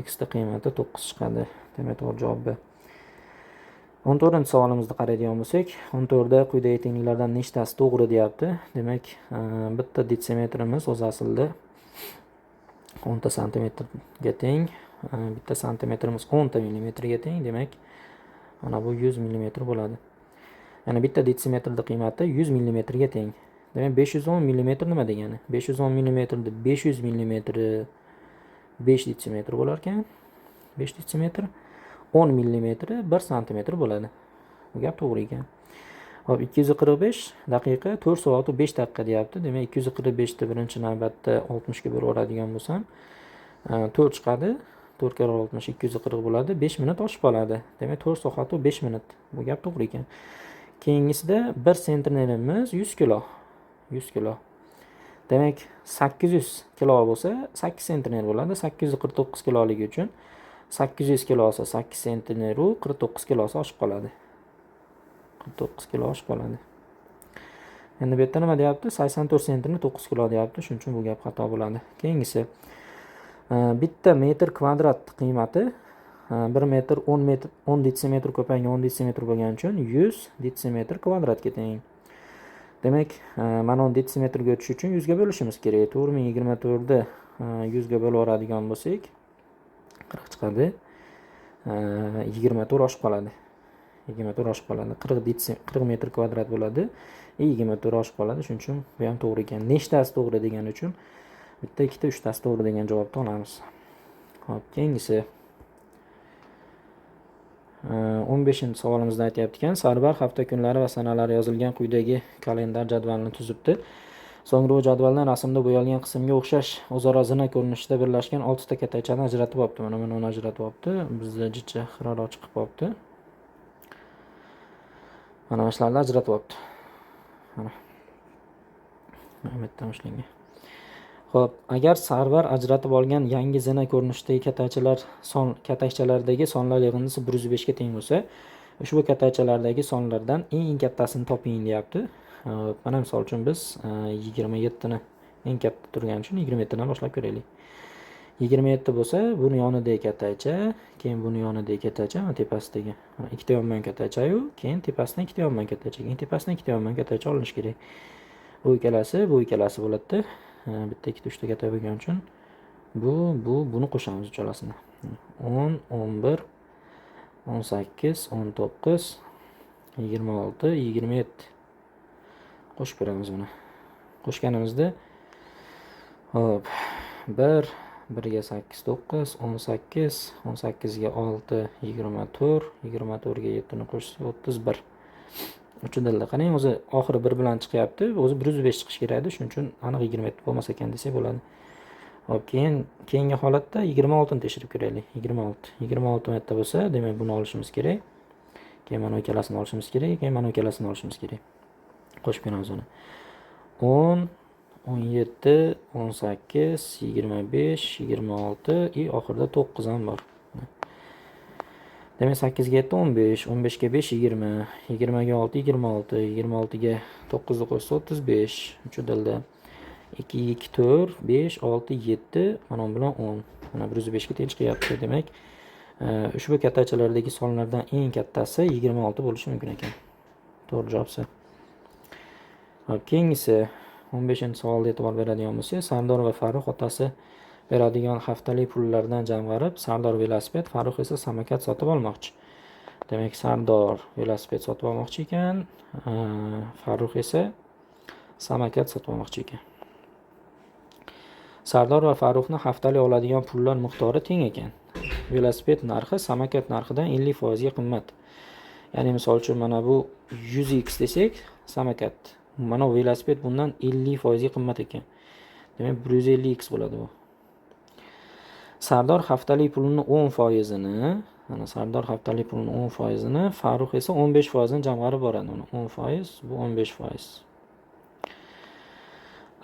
X ni qiymati 9 chiqadi. Demak, to'g'ri javob B. 14-savolimizni qaraydigan bo'lsak, 14 da quyidagi tengliklardan nechtasi to'g'ri deyapti. Demak, bitta detsimetrimiz o'zi aslida 10 ta santimetrga teng, bitta santimetrimiz 10 ta millimetrga teng. Demak, mana bu 100 millimetr bo'ladi. Ya'ni bitta detsimetrning qiymati 100 millimetrga teng. Demak, 510 millimetr nima degani? 510 millimetrni 500 millimetri 5 detsimetr bo'lar ekan. 5 detsimetr 10 millimetri 1 santimetr bo'ladi. Bu gap to'g'ri ekan. Hop, 245 daqiqa 4 soat 5 daqiqa deyapti. Demak, 245 ni birinchi navbatda 60 ga bo'lib oladigan bo'lsam, 4 chiqadi. 4 karra 60 240 bo'ladi. 5 minut oshib qoladi. Demak, 4 soat 5 minut. Bu gap to'g'ri ekan. Keyingisida 1 sentnerimiz 100 kilo. 100 kilo. Demak, 800 kilo bo'lsa, 8 sentner bo'ladi. 849 kiloligi uchun 800 kilosi 8 sentner u 49 kilosi oshib qoladi. 49 kilo oshib qoladi. Endi bu yerda nima deyapti? 84 sentner 9 kilo deyapti. Shuning uchun bu gap xato bo'ladi. Keyingisi bitta metr kvadrat qiymati 1 metr 10 metr 10 detsimetr ko'paygan 10 detsimetr bo'lgani uchun 100 detsimetr kvadratga teng. Demak, mana uni detsimetrga o'tish uchun 100 ga bo'lishimiz kerak. 4024 ni 100 ga bo'lib yuboradigan bo'lsak, 40 chiqadi. 24 oshib qoladi. 24 oshib qoladi. 40 metr kvadrat bo'ladi. 24 oshib qoladi. Shuning uchun bu ham to'g'ri ekan. Nechtasi to'g'ri degani uchun bitta, ikkita, uchtasi to'g'ri degan javobni olamiz. Hop, keyingisi 15-savolimizda aytyapti ekan, Sarvar hafta kunlari va sanalari yozilgan quyidagi kalendar jadvalini tuzibdi. So'ngra u jadvaldan rasmda bo'yalgan qismga o'xshash o'zaro zina ko'rinishida birlashgan 6 ta katakchani ajratib olibdi. Mana buni uni ajratib olibdi. Bizda jicha xiraroq chiqib qolibdi. Mana shularni ajratib olibdi. Mana. Mana bu yerdan ushlangan. Xo'p, agar Sarvar ajratib olgan yangi zina ko'rinishidagi katakchalardagi sonlar yig'indisi 105 ga teng bo'lsa, ushbu katakchalardagi sonlardan eng kattasini toping deyapti. Xo'p, mana misol uchun biz 27 ni eng katta turgani uchun 27 dan boshlab ko'raylik. 27 bo'lsa, buni yonidagi katakcha, keyin buni yonidagi katakcha, mana tepasidagi mana ikkita yonma-yon katakcha-yu, keyin tepasidan ikkita yonma-yon katakcha, keyin tepasidan ikkita yonma-yon katakcha olinishi kerak. Bu ikkalasi, bu ikkalasi bo'ladida. Bitta, ikkita, uchta katak bo'lgani uchun bu, buni qo'shamiz uchalasini. 10, 11, 18, 19, 26, 27. Qo'shib ko'ramiz buni. Qo'shganimizda hop, 1, 1 ga 8, 9, 18, 18 ga 6, 24, 24 ga 7 ni qo'shsak 31. Uch dilda qarang, o'zi oxiri 1 bilan chiqyapti. O'zi 105 chiqishi kerak edi. Shuning uchun aniq 27 bo'lmas ekan desak bo'ladi. Hop, keyin keyingi holatda 26 ni tekshirib ko'raylik. 26. 26 marta bo'lsa, demak buni olishimiz kerak. Keyin mana ikkalasini olishimiz kerak, keyin mana ikkalasini olishimiz kerak. Qo'shib ko'ramiz uni. 10, 17, 18, 25, 26 и oxirida 9 ham bor. Demak, 8 ga 7 15, 15 ga 5 20, 20 ga 6 26, 26 ga 9 ni qo'shsa 35, 3 udalda 2 2 4 5 6 7, mana bu bilan 10. Mana 105 ga teng chiqyapti. Demak, ushbu kattachalardagi sonlardan eng kattasi 26 bo'lishi mumkin ekan. To'g'ri javob C. Hop, keyingisi 15-savolga e'tibor beradigan bo'lsak, Sardor va Farruh otasi beradigan haftalik pullardan jamg'arib, Sardor velosiped, Farruh esa samokat sotib olmoqchi. Demak, Sardor velosiped sotib olmoqchi ekan, Farruh esa samokat sotib olmoqchi ekan. Sardor va Farruhni haftalik oladigan pullar miqdori teng ekan. Velosiped narxi samokat narxidan 50% ga qimmat. Ya'ni misol uchun mana bu 100x desak, samokat. Mana bu velosiped bundan 50% ga qimmat ekan. Demak, 150x bo'ladi bu. Sardor haftalik pulini 10%ini, mana Sardor haftalik pulini 10%ini, Farruh esa 15%ini jamg'arib boradi. Uni 10%, bu 15%.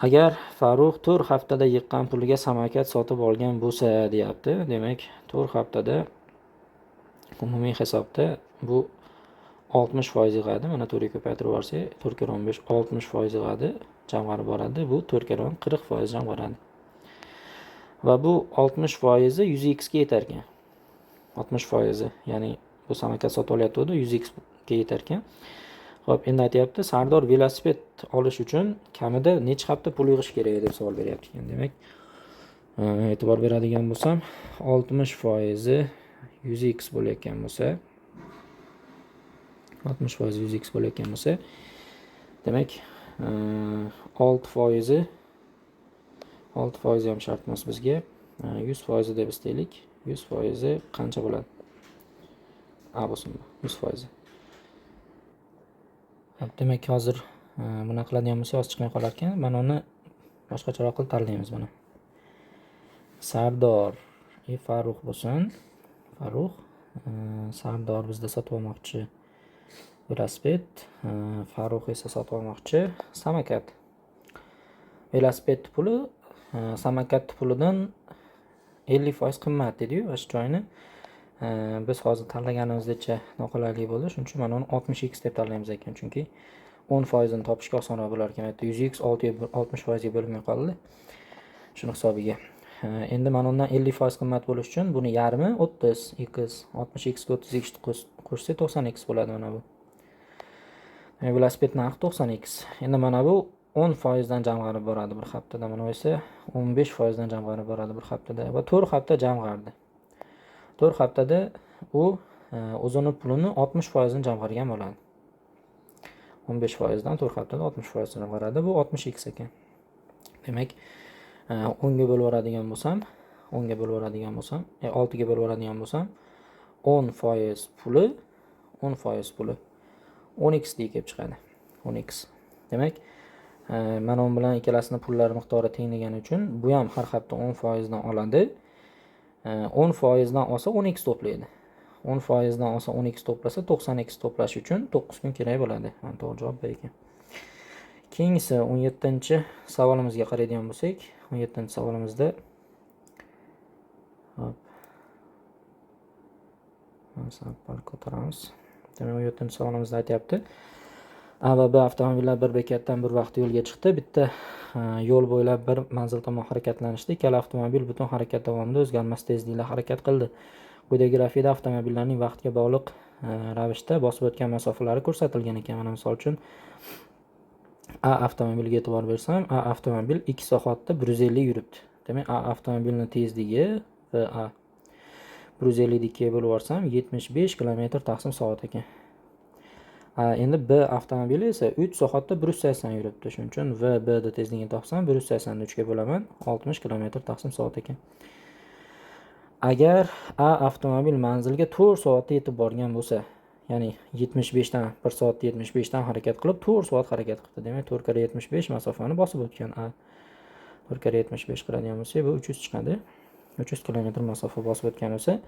Agar Farruh 4 haftada yiqqan puliga samokat sotib olgan bo'lsa, deyapti. Demak, 4 haftada umumiy hisobda bu 60% yig'adi. Mana 4 ga ko'paytirib yuborsak, 4 karra 15 60% yig'adi, jamg'arib boradi. Bu 4 karra 10 40% jamg'aradi. Va bu 60% 100x ga yetar ekan. 60%, ya'ni bu samokat sotib olyapti, 100x ga yetar ekan. Xo'p, endi aytyapti, Sardor velosiped olish uchun kamida necha hafta pul yig'ish kerak deb savol beryapti ekan. Demak, e'tibor beradigan bo'lsam, 60% 100x bo'layotgan bo'lsa, 60% 100x bo'layotgan bo'lsa, demak, 6% ham shart emas bizga. 100% deb istaylik. 100% qancha bo'ladi? A bo'lsin bu, 100%. Demak, hozir bunaqa qiladigan bo'lsak, hozir chiqmay qolar ekan. Mana uni boshqacharoq qilib tanlaymiz mana. Sardor и Farruh bo'lsin. Farruh, Sardor bizda sotib olmoqchi velosiped, Farruh esa sotib olmoqchi samokat. Velosiped puli samokat pulidan 50% qimmat dediyu, va shu joyini biz hozir tanlaganimizdacha noqulaylik bo'ldi. Shuning uchun mana uni 60x deb tanlaymiz ekan, chunki 10% topishga osonroq bo'lar ekan. Bu yerda 100x 60% ga bo'linmay qoldi. Shuni hisobiga. Endi mana undan 50% qimmat bo'lishi uchun buni yarmi 30x, 60x ga 30x ni qo'shsak 90x bo'ladi mana bu. Velosiped narxi 90x. Endi mana bu 10% dan jamg'arib boradi bir haftada. Mana bu esa 15% dan jamg'arib boradi bir haftada va 4 hafta jamg'ardi. 4 haftada u o'zini pulini 60% jamg'argan bo'ladi. 15% dan 4 haftada 60% jamg'aradi. Bu 60x ekan. Demak, 10 ga bo'lib yuboradigan bo'lsam, 10 ga bo'lib yuboradigan bo'lsam, 6 ga bo'lib yuboradigan bo'lsam, 10% puli, 10% puli 10x deb kelib chiqadi. 10x. Demak, mana bu bilan ikkalasini pullari miqdori teng degani uchun bu ham har hafta 10% dan oladi. 10% dan olsa 10x to'playdi. 10% dan olsa 10x to'plasa 90x to'plash uchun 9 kun kerak bo'ladi. Mana to'g'ri javob bu ekan. Keyingisi 17-savolimizga qaraydigan bo'lsak, 17-savolimizda hop. Sal ko'taramiz. Demak, 17-savolimizda aytyapti. A va B avtomobillar bir bekatdan bir vaqt yo'lga chiqdi. Bitta yo'l bo'ylab bir manzil tomon harakatlanishdi. Ikkala avtomobil butun harakat davomida o'zgarmas tezlikda harakat qildi. Quyidagi grafikda avtomobillarning vaqtga bog'liq ravishda bosib o'tgan masofalari ko'rsatilgan ekan. Mana misol uchun A avtomobiliga e'tibor bersam, A avtomobil 2 soatda 150 yuribdi. Demak, A avtomobilning tezligi VA 150 ni 2 ga bo'lib yuborsam 75 kilometr taqsim soat ekan. Endi B avtomobili esa 3 soatda 180 yuribdi. Shuning uchun VB da tezligini topsam 180 ni 3 ga bo'laman, 60 kilometr taqsim soat ekan. Agar A avtomobil manzilga 4 soatda yetib borgan bo'lsa, ya'ni 75 dan 1 soatda 75 dan harakat qilib 4 soat harakat qildi. Demak, 4 karra 75 masofani bosib o'tgan A. 4 karra 75 qiladigan bo'lsak, bu 300 chiqadi. 300 kilometr masofa bosib o'tgan bo'lsa,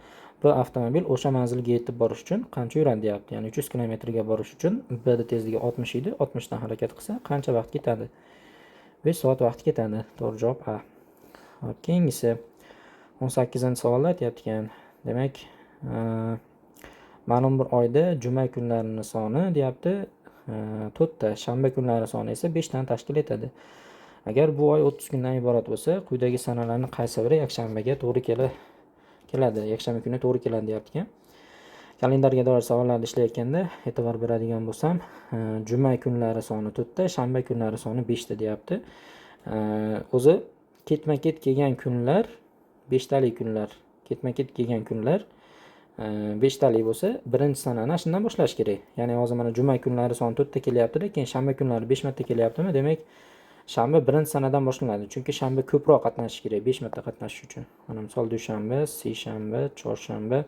bu avtomobil o'sha manzilga yetib borish uchun qancha yuradi deyapti. Ya'ni 300 kilometrga borish uchun B da tezligi 60 edi, 60 dan harakat qilsa qancha vaqt ketadi? 5 soat vaqt ketadi. To'g'ri javob A. Hop, keyingisi 18-savolda aytyapti ekan. Demak, Ma'lum bir oyda juma kunlarini soni deyapti 4 ta, shanba kunlari soni esa 5 tani tashkil etadi. Agar bu oy 30 kundan iborat bo'lsa, quyidagi sanalarning qaysi biri yakshanbaga to'g'ri keladi? Yakshanba kuni to'g'ri keladi deyapti ekan. Kalendarga doir savollarni ishlayotganda e'tibor beradigan bo'lsam, juma kunlari soni 4 ta, shanba kunlari soni 5 ta deyapti. O'zi ketma-ket kelgan kunlar 5 talik kunlar, ketma-ket kelgan kunlar 5 talik bo'lsa, birinchi sanani shundan boshlash kerak. Ya'ni hozir mana juma kunlari soni 4 ta kelyapti-da, keyin shanba kunlari 5 marta kelyaptimi? Demak, shanba birinchi sanadan boshlanadi. Chunki shanba ko'proq qatnashishi kerak, 5 marta qatnashish uchun. Mana misol dushanba, seshanba, chorshanba,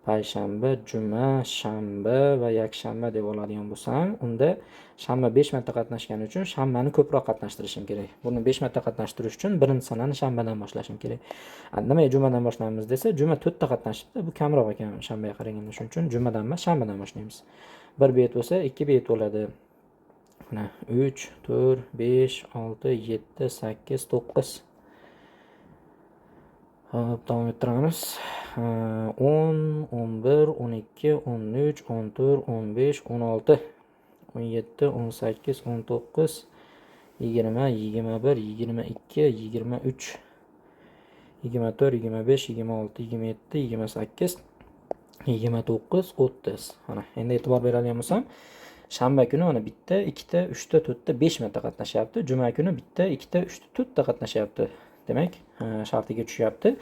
payshanba, juma, shanba va yakshanba deb oladigan bo'lsam, unda shanba 5 marta qatnashgani uchun shanbani ko'proq qatnashtirishim kerak. Buni 5 marta qatnashtirish uchun birinchi sanani shanbadan boshlashim kerak. Nimaga jumadan boshlaymiz desa, juma 4 ta qatnashibdi, bu kamroq ekan shanbaga qaraganda. Shuning uchun jumadan emas, shanbadan boshlaymiz. 1 bet bo'lsa, 2 bet bo'ladi. Mana 3, 4, 5, 6, 7, 8, 9. Hop, davom ettiramiz. 10, 11, 12, 13, 14, 15, 16, 17, 18, 19, 20, 21, 22, 23, 24, 25, 26, 27, 28, 29, 30. Mana endi e'tibor beradigan bo'lsam, shanba kuni mana 1 ta, 2 ta, 3 ta, 4 ta, 5 marta qatnashyapti. Juma kuni 1 ta, 2 ta, 3 ta, 4 ta qatnashyapti. Demak, shartiga tushyapti.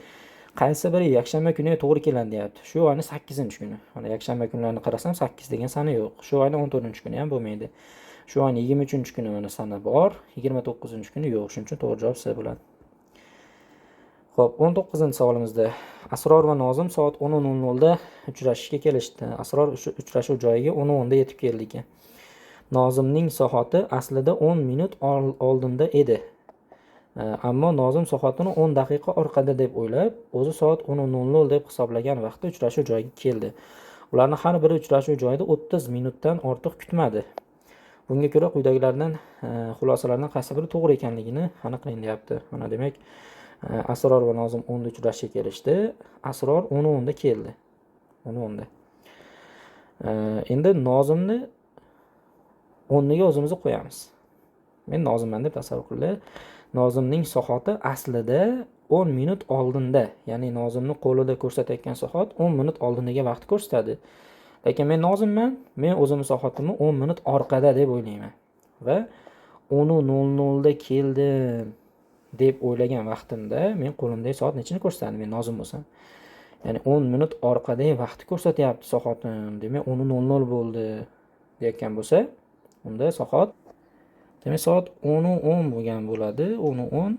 Qaysi biri yakshanba kuniga to'g'ri keladi deyapti. Shu oyning 8-kuni. Mana yakshanba kunlarini qarasam 8 degan sana yo'q. Shu oyning 14-kuni ham bo'lmaydi. Shu oyning 23-kuni mana sana bor, 29-kuni yo'q. Shuning uchun to'g'ri javob C bo'ladi. Xo'p, 19-savolimizda Asror va Nozim soat 10:00 da uchrashishga kelishdi. Asror uchrashuv joyiga 10:10 da yetib keldi ekan. Nozimning soati aslida 10 minut oldinda edi. Ammo Nozim soatini 10 daqiqa orqada deb o'ylab, o'zi soat 10:00 deb hisoblagan vaqtda uchrashuv joyiga keldi. Ularning har biri uchrashuv joyida 30 minutdan ortiq kutmadi. Bunga ko'ra quyidagilardan xulosalardan qaysi biri to'g'ri ekanligini aniqlang deyapti. Mana demak, Asror va Nozim 10 da uchrashishga kelishdi. Asror 10:10 da keldi. 10:10 da. Endi Nozimni o'rniga o'zimizni qo'yamiz. Men Nozimman deb tasavvur qilinglar. Nozimning soati aslida 10 minut oldinda, ya'ni Nozimni qo'lida ko'rsatayotgan soat 10 minut oldindagi vaqtni ko'rsatadi. Lekin men Nozimman, men o'zimni soatimni 10 minut orqada deb o'ylayman. Va 10:00 da keldim deb o'ylagan vaqtimda men qo'limdagi soat nechini ko'rsatadi men Nozim bo'lsam? Ya'ni 10 minut orqadagi vaqtni ko'rsatyapti soatim. Demak, 10:00 bo'ldi deyotgan bo'lsa, unda soat, demak, soat 10:10 bo'lgan bo'ladi. 10:10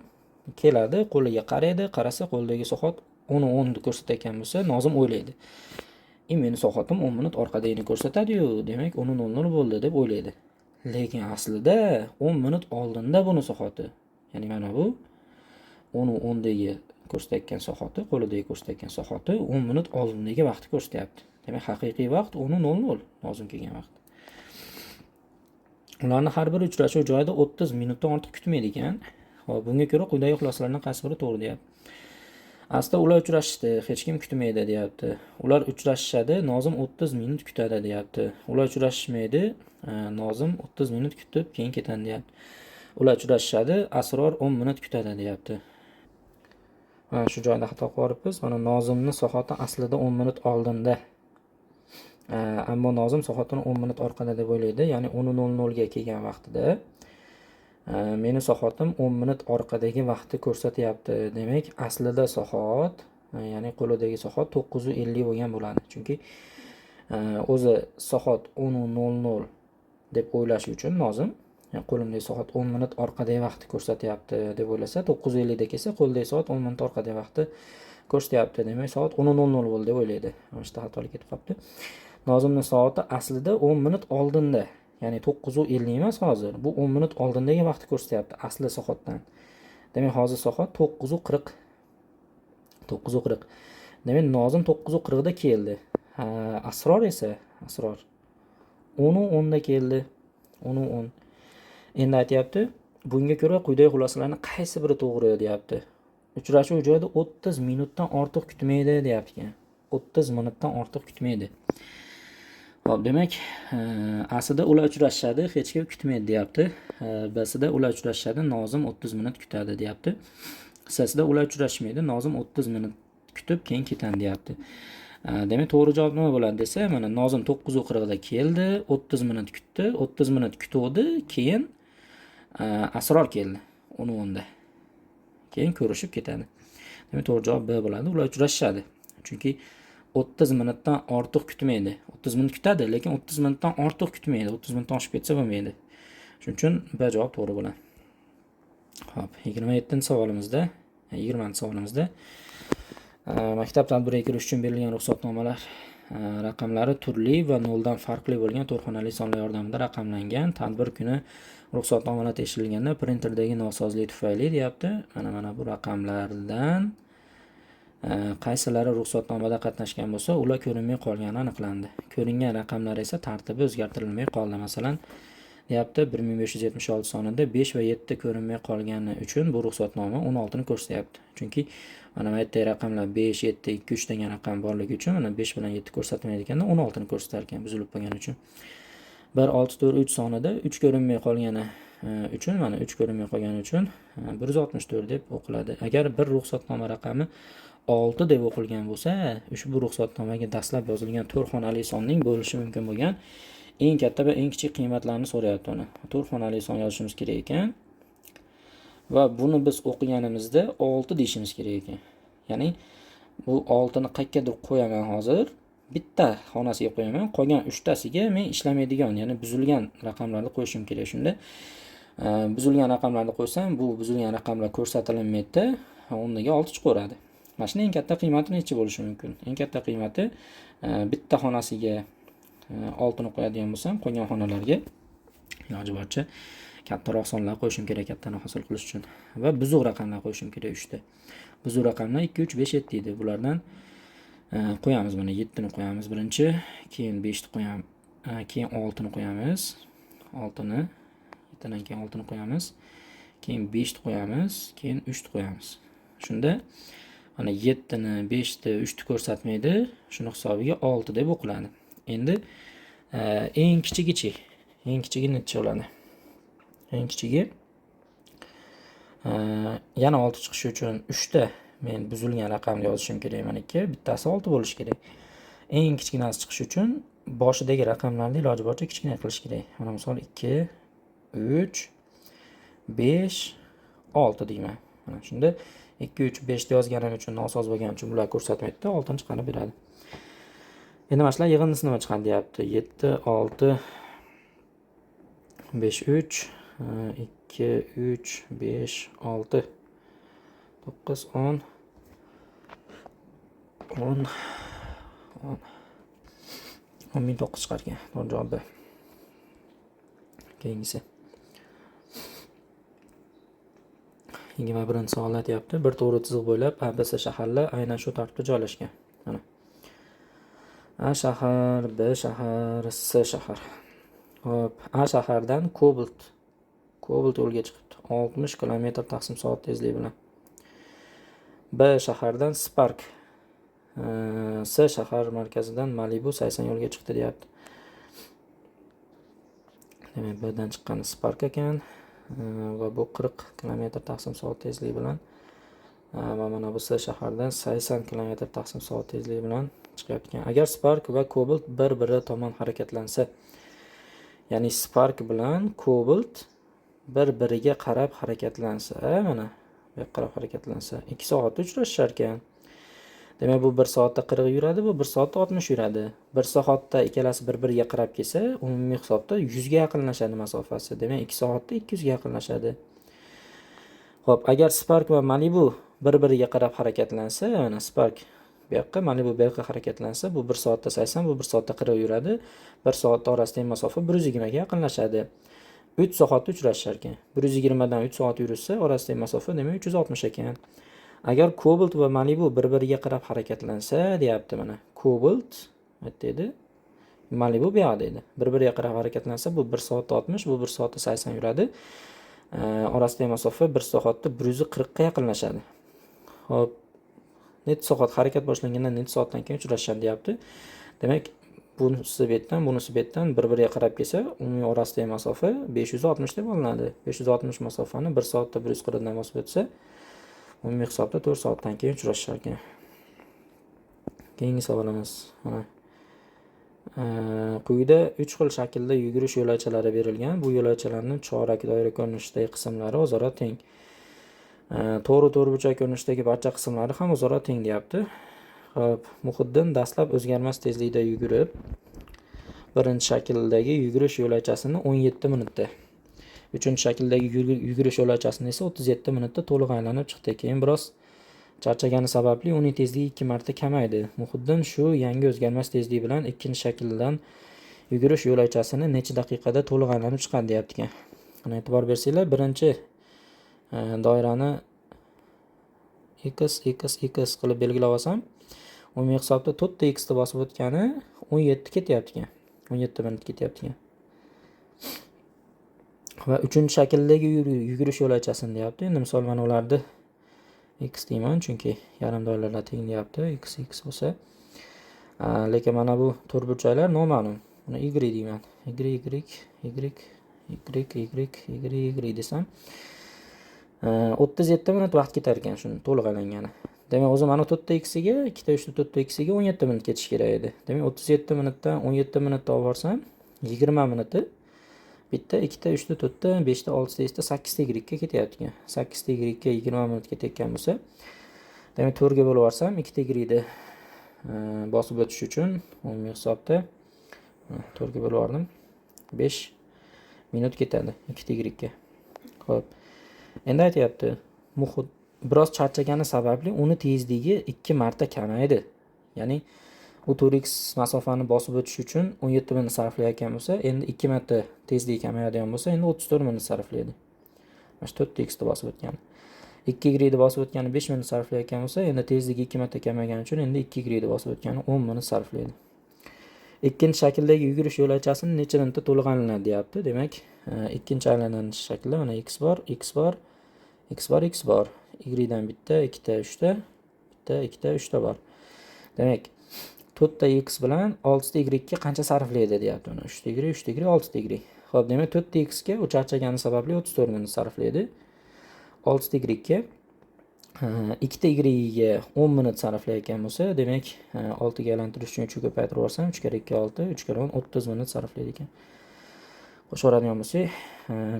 keladi, qo'liga qaraydi, qarasa qo'lidagi soat 10:10 ni ko'rsatayotgan bo'lsa, Nozim o'ylaydi. Meni soatim 10 minut orqadagini ko'rsatadi-yu, demak 10:00 bo'ldi deb o'ylaydi. Lekin aslida 10 minut oldinda buni soati. Ya'ni mana bu 10:10 dagi ko'rsatayotgan soati, qo'lidagi ko'rsatayotgan soati 10 minut oldindagi vaqtni ko'rsatyapti. Demak, haqiqiy vaqt 10:00 Nozim kelgan vaqt. Ularning har biri uchrashuv joyida 30 minutdan ortiq kutmaydi ekan. Xo'p, bunga ko'ra quyidagi xulosalardan qaysi biri to'g'ri deyapti. Aslida ular uchrashishdi, hech kim kutmaydi deyapti. Ular uchrashishadi, Nozim 30 minut kutadi deyapti. Ular uchrashishmaydi, Nozim 30 minut kutib keyin ketadi deyapti. Ular uchrashishadi, Asror 10 minut kutadi deyapti. Mana shu joyda xato qilib yuboribmiz. Mana Nozimni soati aslida 10 minut oldinda. Ammo Nozim soatini 10 minut orqada deb o'ylaydi. Ya'ni 10:00 ga kelgan vaqtida meni soatim 10 minut orqadagi vaqtni ko'rsatyapti. Demak, aslida soat, ya'ni qo'lidagi soat 9:50 bo'lgan bo'ladi. Chunki o'zi soat 10:00 deb o'ylashi uchun Nozim, qo'limdagi soat 10 minut orqadagi vaqtni ko'rsatyapti deb o'ylasa, 9:50 da kelsa, qo'lidagi soat 10 minut orqadagi vaqtni ko'rsatyapti. Demak, soat 10:00 bo'ldi deb o'ylaydi. Mana shu yerda xatolik ketib qolibdi. Nozimning soati aslida 10 minut oldinda. Ya'ni 9:50 emas hozir. Bu 10 minut oldindagi vaqtni ko'rsatyapti asli soatdan. Demak, hozir soat 9:40. 9:40. Demak, Nozim 9:40 da keldi. Ha, Asror esa, Asror 10:10 da keldi. 10:10. Endi aytyapti, bunga ko'ra quyidagi xulosalarning qaysi biri to'g'ri deyapti. Uchrashuv joyida 30 minutdan ortiq kutmaydi deyapti ekan. 30 minutdan ortiq kutmaydi. Xo'p, demak, A-sida ular uchrashishadi, hech kim kutmaydi deyapti. B-sida ular uchrashishadi, Nozim 30 minut kutadi deyapti. C-sida ular uchrashmaydi, Nozim 30 minut kutib keyin ketadi deyapti. Demak, to'g'ri javob nima bo'ladi desa, mana Nozim 9:40 da keldi, 30 minut kutdi, 30 minut kutuvdi, keyin Asror keldi 10:10 da. Keyin ko'rishib ketadi. Demak, to'g'ri javob B bo'ladi. Ular uchrashishadi. Chunki 30 minutdan ortiq kutmaydi. 30 minut kutadi, lekin 30 minutdan ortiq kutmaydi. 30 minutdan oshib ketsa bo'lmaydi. Shuning uchun B javob to'g'ri bo'ladi. Xo'p, 27-savolimizda, 20-savolimizda maktab tadbiriga kirish uchun berilgan ruxsatnomalar raqamlari turli va noldan farqli bo'lgan to'rt xonali sonlar yordamida raqamlangan. Tadbir kuni ruxsatnomalar tekshirilganda printerdagi nosozlik tufayli deyapti. Mana bu raqamlardan qaysilari ruxsatnomada qatnashgan bo'lsa, ular ko'rinmay qolgani aniqlandi. Ko'ringan raqamlar esa tartibi o'zgartirilmay qoldi. Masalan, deyapti 1576 sonida 5 va 7 ko'rinmay qolgani uchun bu ruxsatnoma 16 ni ko'rsatyapti. Chunki mana bu yerdagi raqamlar 5, 7, 2, 3 degan raqam borligi uchun mana 5 bilan 7 ko'rsatilmaydi ekanda 16 ni ko'rsatar ekan buzilib qolgani uchun. 1, 6, 4, 3 sonida 3 ko'rinmay qolgani uchun mana 3 ko'rinmay qolgani uchun 164 deb o'qiladi. Agar bir ruxsatnoma raqami 6 deb o'qilgan bo'lsa, ushbu ruxsatnomaga dastlab yozilgan 4 xonali sonning bo'lishi mumkin bo'lgan eng katta va eng kichik qiymatlarni so'rayapti uni. 4 xonali son yozishimiz kerak ekan. Va buni biz o'qiganimizda 6 deyishimiz kerak ekan. Ya'ni bu 6 ni qayergadir qo'yaman hozir. Bitta xonasiga qo'yaman, qolgan 3 tasiga men ishlamaydigan, ya'ni buzilgan raqamlarni qo'yishim kerak. Shunda buzilgan raqamlarni qo'ysam, bu buzilgan raqamlar ko'rsatilmaydi, o'rniga 6 chiqaveradi. Mana shuni eng katta qiymati necha bo'lishi mumkin? Eng katta qiymati bitta xonasiga 6 ni qo'yadigan bo'lsam, qolgan xonalarga iloji boricha kattaroq sonlar qo'yishim kerak kattani hosil qilish uchun. Va buzuq raqamlar qo'yishim kerak 3 ta. Buzuq raqamlar 2, 3, 5, 7 edi. Bulardan qo'yamiz, mana 7 ni qo'yamiz birinchi, keyin 5 ni qo'yamiz, keyin 6 ni qo'yamiz. 6 ni, 7 dan keyin 6 ni qo'yamiz. Keyin 5 ni qo'yamiz, keyin 3 ni qo'yamiz. Shunda mana 7 ni, 5 ni, 3 ni ko'rsatmaydi. Shuni hisobiga 6 deb o'qiladi. Endi eng kichigichi, eng kichigi necha bo'ladi? Eng kichigi yana 6 chiqishi uchun 3 ta men buzilgan raqamni yozishim kerak mana 2, bittasi 6 bo'lishi kerak. Eng kichkinasi chiqishi uchun boshidagi raqamlarni iloji boricha kichkina qilish kerak. Mana misol 2, 3, 5, 6 deyman. Mana shunda 2, 3, 5 yozganim uchun nosoz bo'lgani uchun bular ko'rsatmaydi, 6 ni chiqarib beradi. Endi mana shular yig'indisi nima chiqadi deyapti. 7, 6, 5, 3, 2, 3, 5, 6, 9, 10, 10, 10, 10 900 chiqar ekan. To'g'ri javob B. Keyingisi. 21-savol aytyapti. Bir to'g'ri chiziq bo'ylab A, B, C shaharlar aynan shu tartibda joylashgan. Mana. A shahar, B shahar, C shahar. Xo'p, A shahardan Cobalt yo'lga chiqibdi. 60 kilometr taqsim soat tezligi bilan. B shahardan Spark, C shahar markazidan Malibu 80 yo'lga chiqdi deyapti. Demak, B dan chiqqani Spark ekan va bu 40 kilometr taqsim soat tezligi bilan va mana bu C shahardan 80 kilometr taqsim soat tezligi bilan chiqyapti ekan. Agar Spark va Cobalt bir-biri tomon harakatlansa, ya'ni Spark bilan Cobalt bir-biriga qarab harakatlansa, mana bu yoqqa qarab harakatlansa, 2 soatda uchrashishar ekan. Demak, bu 1 soatda 40 yuradi, bu 1 soatda 60 yuradi. 1 soatda ikkalasi bir-biriga qarab kelsa, umumiy hisobda 100 ga yaqinlashadi masofasi. Demak, 2 soatda 200 ga yaqinlashadi. Xo'p, agar Spark va Malibu bir-biriga qarab harakatlansa, mana Spark bu yoqqa, Malibu bu yoqqa harakatlansa, bu 1 soatda 80, bu 1 soatda 40 yuradi. 1 soat orasidagi masofa 120 ga yaqinlashadi. 3 soatda uchrashishar ekan. 120 dan 3 soat yurishsa, orasidagi masofa demak 360 ekan. Agar Cobalt va Malibu bir-biriga qarab harakatlansa, deyapti mana. Cobalt bu edi, Malibu bu yoqda edi. Bir-biriga qarab harakatlansa, bu 1 soatda 60, bu 1 soatda 80 yuradi. Orasidagi masofa 1 soatda 140 ga yaqinlashadi. Xo'p, necha soat harakat boshlangandan necha soatdan keyin uchrashishadi deyapti. Demak, Bunisi bu yerdan, bunisi bu yerdan bir-biriga qarab kelsa, umumiy orasidagi masofa 560 deb olinadi. 560 masofani 1 soatda 140 dan bosib o'tsa, umumiy hisobda 4 soatdan keyin uchrashishar ekan. Keyingi savolimiz mana. Quyida 3 xil shaklda yugurish yo'lakchalari berilgan. Bu yo'lakchalarning chorak doira ko'rinishidagi qismlari o'zaro teng. To'g'ri to'rtburchak ko'rinishidagi barcha qismlari ham o'zaro teng deyapti. Xo'p, Muhiddin dastlab o'zgarmas tezlikda yugurib, birinchi shakldagi yugurish yo'lakchasini 17 minutda, uchinchi shakldagi yugurish yo'lakchasini esa 37 minutda to'liq aylanib chiqdi. Keyin biroz charchagani sababli uning tezligi 2 marta kamaydi. Muhiddin shu yangi o'zgarmas tezlik bilan ikkinchi shakldan yugurish yo'lakchasini necha daqiqada to'liq aylanib chiqadi deyapti ekan. Mana e'tibor bersanglar, birinchi doirani x, x, x qilib belgilab olsam, umumiy hisobda 4 ta x ni bosib o'tgani 17 ketyapti ekan. 17 minut ketyapti ekan. Va uchinchi shakldagi yugurish yo'lakchasini deyapti. Endi misol mana ularni x deyman, chunki yarim doiralar teng deyapti. X, x bo'lsa, lekin mana bu to'rtburchaklar noma'lum. Buni y deyman. Y, y, y, y, y, y, y desam, 37 minut vaqt ketar ekan shuni to'liq aylangani. Demak, o'zi mana 4 ta x ga, 2 ta 3 ta 4 ta x ga 17 minut ketishi kerak edi. Demak, 37 minutdan 17 minutni olib borsam, 20 minuti bitta, ikkita, uchta, to'rtta, beshta, oltita, yettita, sakkizta y ga ketyapti ekan. Sakkizta y ga 20 minut ketayotgan bo'lsa, demak, 4 ga bo'lib yuborsam, ikkita y ni bosib o'tish uchun umumiy hisobda 4 ga bo'lib yubordim. 5 minut ketadi ikkita y ga. Xo'p. Endi aytyapti, Muhit biroz charchagani sababli uni tezligi 2 marta kamaydi. Ya'ni u 4x masofani bosib o'tish uchun 17 minut sarflayotgan bo'lsa, endi 2 marta tezligi kamayadigan bo'lsa, endi 34 minut sarflaydi. Mana shu 4 x ni bosib o'tgani. 2 y ni bosib o'tgani 5 minut sarflayotgan bo'lsa, endi tezligi 2 marta kamaygani uchun endi 2 y ni bosib o'tgani 10 minut sarflaydi. Ikkinchi shakldagi yugurish yo'lakchasini necha minutda to'liq aylanadi deyapti. Demak, ikkinchi aylanish shaklida mana x bor, x bor, x bor, x bor. Y dan bitta, ikkita, uchta, bitta, ikkita, uchta bor. Demak, 4 ta x bilan 6 ta y ga qancha sarflaydi deyapti uni. 3 ta y, 3 ta y, 6 ta y. Xo'p, demak 4 ta x ga u charchagani sababli 34 minut sarflaydi. 6 ta y ga ikkita y ga 10 minut sarflayotgan bo'lsa, demak, 6 ga aylantirish uchun 3 ga ko'paytirib yuborsam, 3 karra 2 6, 3 karra 10 30 minut sarflaydi ekan. Qo'shib yuboradigan bo'lsak,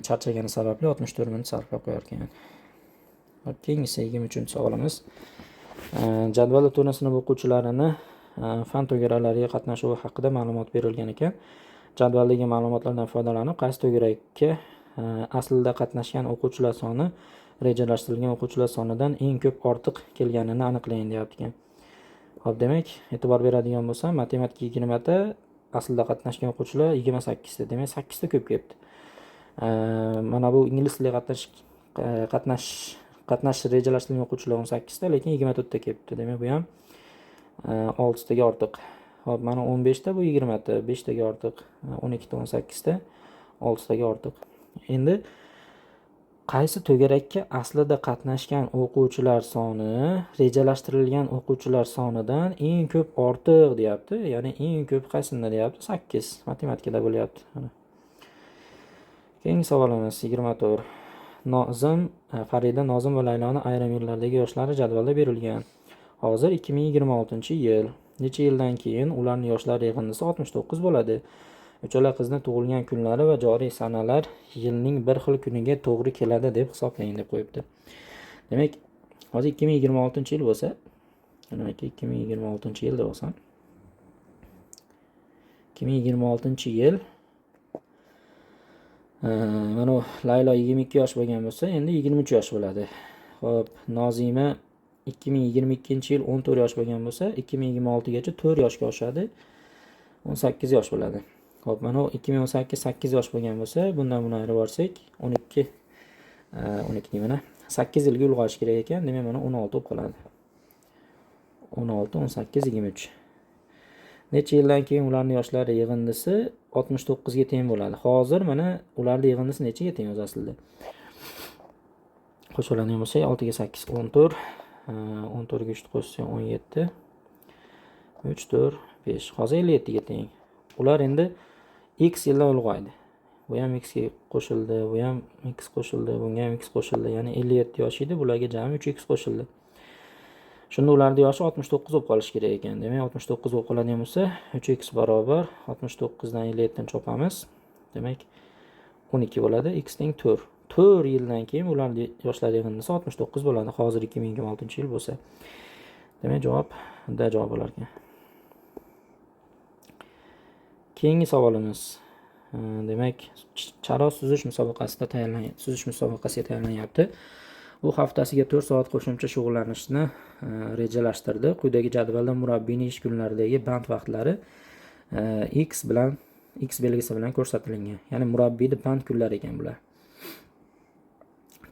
charchagani sababli 64 minut sarflab qo'yar ekan. Xo'p, keyingisi 23-savolimiz. Jadvalda to'rtinchi sinf o'quvchilarini fan to'garaklariga qatnashuvi haqida ma'lumot berilgan ekan. Jadvaldagi ma'lumotlardan foydalanib, qaysi to'garakka aslida qatnashgan o'quvchilar soni rejalashtirilgan o'quvchilar sonidan eng ko'p ortiq kelganini aniqlang deyapti ekan. Xo'p, demak, e'tibor beradigan bo'lsam, matematika 20 ta, aslida qatnashgan o'quvchilar 28 ta. Demak, 8 ta ko'p kelibdi. Mana bu ingliz tiliga qatnashish rejalashtirilgan o'quvchilar 18 ta, lekin 24 ta kelibdi. Demak, bu ham 6 taga ortiq. Xo'p, mana 15 ta, bu 20 ta, 5 taga ortiq, 12 ta 18 ta, 6 taga ortiq. Endi qaysi to'garakka aslida qatnashgan o'quvchilar soni rejalashtirilgan o'quvchilar sonidan eng ko'p ortiq deyapti. Ya'ni eng ko'p qaysinda deyapti? 8 matematikada bo'lyapti. Mana. Keyingi savolimiz 24. Nozim, Farida, Nozim va Layloni ayrim yillardagi yoshlari jadvalda berilgan. Hozir 2026-yil. Necha yildan keyin ularning yoshlari yig'indisi 69 bo'ladi? Uchala qizni tug'ilgan kunlari va joriy sanalar yilning bir xil kuniga to'g'ri keladi deb hisoblang deb qo'yibdi. Demak, hozir 2026-yil bo'lsa, demak 2026-yil deb olsam, 2026-yil, mana bu Laylo 22 yosh bo'lgan bo'lsa, endi 23 yosh bo'ladi. Xo'p, Nozima 2022-yil 14 yosh bo'lgan bo'lsa, 2026 gacha 4 yoshga oshadi. 18 yosh bo'ladi. Xo'p, mana bu 2018 8 yosh bo'lgan bo'lsa, bundan buni ayirib yuborsak, 12, 12 deyman, 8 yilga ulg'ayish kerak ekan. Demak, mana 16 bo'lib qoladi. 16, 18, 23. Necha yildan keyin ularning yoshlari yig'indisi 69 ga teng bo'ladi? Hozir mana ularning yig'indisi nechaga teng o'zi aslida? Qo'shib oladigan bo'lsak, 6 ga 8 14, 14 ga 3 qo'shsak 17, 3, 4, 5. Hozir 57 ga teng. Ular endi x yilda ulg'aydi. Bu ham x ga qo'shildi, bu ham x qo'shildi, bunga ham x qo'shildi. Ya'ni 57 yosh edi, bularga jami 3x qo'shildi. Shunda ularning yoshi 69 bo'lib qolishi kerak ekan. Demak, 69 bo'lib qoladigan bo'lsa, 3x barobar 69 dan 57 ni chopamiz. Demak, 12 bo'ladi. X teng 4. 4 yildan keyin ularning yoshlari yig'indisi 69 bo'ladi. Hozir 2026-yil bo'lsa. Demak, javob D javob bo'lar ekan. Keyingi savolimiz. Demak, Charos suzish musobaqasida tayyorlangan, suzish musobaqasiga tayyorlanyapti. U haftasiga 4 soat qo'shimcha shug'ullanishni rejalashtirdi. Quyidagi jadvalda murabbiyning ish kunlaridagi band vaqtlari x bilan x belgisi bilan ko'rsatilgan. Ya'ni murabbiyning band kunlari ekan bular.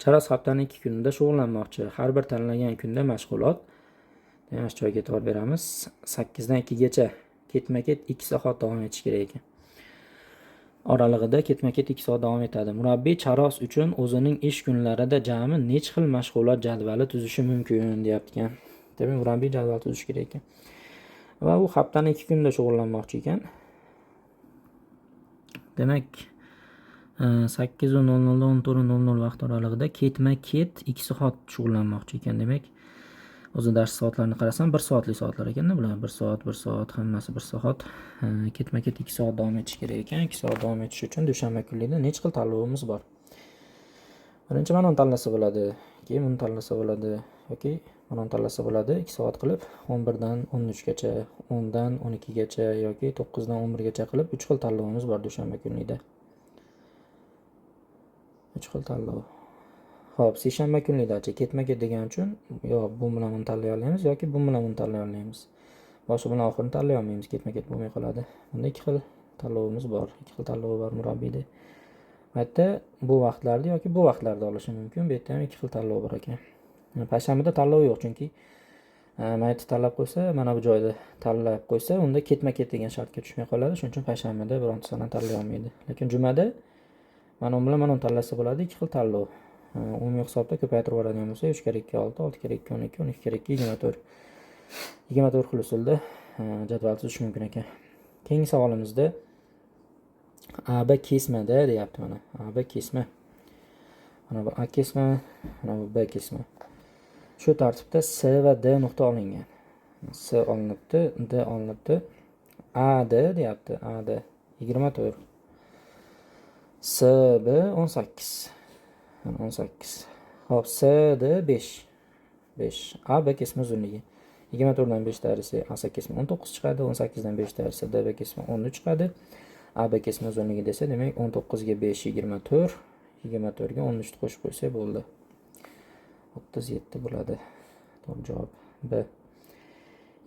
Charos haftaning 2 kunida shug'ullanmoqchi. Har bir tanlangan kunda mashg'ulot. Demak, shu joyga e'tibor beramiz. 8 dan 2 gacha ketma-ket 2 soat davom etishi kerak ekan. Oralig'ida ketma-ket 2 soat davom etadi. Murabbiy Charos uchun o'zining ish kunlarida jami necha xil mashg'ulot jadvali tuzishi mumkin deyapti ekan. Demak, murabbiy jadval tuzishi kerak ekan. Va u haftaning 2 kunida shug'ullanmoqchi ekan. Demak, 8:00 dan 14:00 vaqt oralig'ida ketma-ket 2 soat shug'ullanmoqchi ekan. Demak, o'zi dars soatlarini qarasam 1 soatlik soatlar ekanda bular. 1 soat, 1 soat, hammasi 1 soat. Ketma-ket 2 soat davom etishi kerak ekan. 2 soat davom etishi uchun dushanba kunlikda necha xil tanlovimiz bor? Birinchi mana uni tanlasa bo'ladi, keyin buni tanlasa bo'ladi yoki mana uni tanlasa bo'ladi. 2 soat qilib 11 dan 13 gacha, 10 dan 12 gacha yoki 9 dan 11 gacha qilib 3 xil tanlovimiz bor dushanba kunlikda. 3 xil tanlov. Xo'p, seshanba kunlikdachi ketma-ket degan uchun yo bu bilan buni tanlay olamiz yoki bu bilan buni tanlay olamiz. Boshi bilan oxirini tanlay olmaymiz, ketma-ket bo'lmay qoladi. Bunda 2 xil tanlovimiz bor. 2 xil tanlovi bor murabbiyda. Bu yerda bu vaqtlarda yoki bu vaqtlarda olishi mumkin. Bu yerda ham 2 xil tanlov bor ekan. Payshanbada tanlov yo'q, chunki mana yerda tanlab qo'ysa, mana bu joyda tanlab qo'ysa, unda ketma-ket degan shartga tushmay qoladi. Shuning uchun payshanbada bironta sanani tanlay olmaydi. Lekin jumada mana u bilan mana uni tanlasa bo'ladi, 2 xil tanlov. Umumiy hisobda ko'paytirib yuboradigan bo'lsa, 3 kere 2 6, 6 kere 2 12, 12 kere 2 24. 24 xil usulda jadval tuzish mumkin ekan. Keyingi savolimizda AB kesmada deyapti mana. AB kesma. Mana bu A kesma, mana bu B kesma. Shu tartibda S va D nuqta olingan. S olinibdi, D olinibdi. AD deyapti, AD 24. SB 18. Mana 18. Xo'p, CD 5. 5. AB kesma uzunligi. 24 dan 5 ayirsa AS kesma 19 chiqadi, 18 dan 5 ayirsa DB kesma 13 chiqadi. AB kesma uzunligi desa, demak 19 ga 5 24, 24 ga 13 ni qo'shib qo'ysak bo'ldi. 37 bo'ladi. To'g'ri javob B.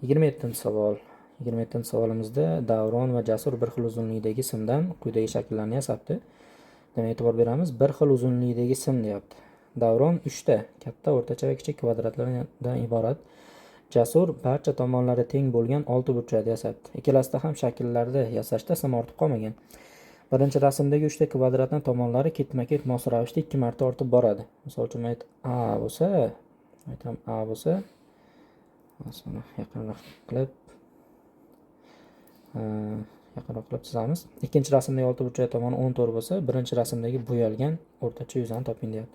27-savol. 27-savolimizda Davron va Jasur bir xil uzunlikdagi simdan quyidagi shakllarni yasabdi. Demak, e'tibor beramiz, bir xil uzunlikdagi sim deyapti. Davron 3 ta katta, o'rtacha va kichik kvadratlardan iborat. Jasur barcha tomonlari teng bo'lgan 6 burchakni yasabdi. Ikkalasida ham shakllarda yasashda sim ortib qolmagan. Birinchi rasmdagi 3 ta kvadratning tomonlari ketma-ket mos ravishda 2 marta ortib boradi. Misol uchun, A bo'lsa, aytam A bo'lsa, mana yaqinroq qilib, yaqinroq qilib chizamiz. Ikkinchi rasmdagi 6 burchak tomoni 14 bo'lsa, birinchi rasmdagi bo'yalgan o'rtacha yuzani toping deyapti.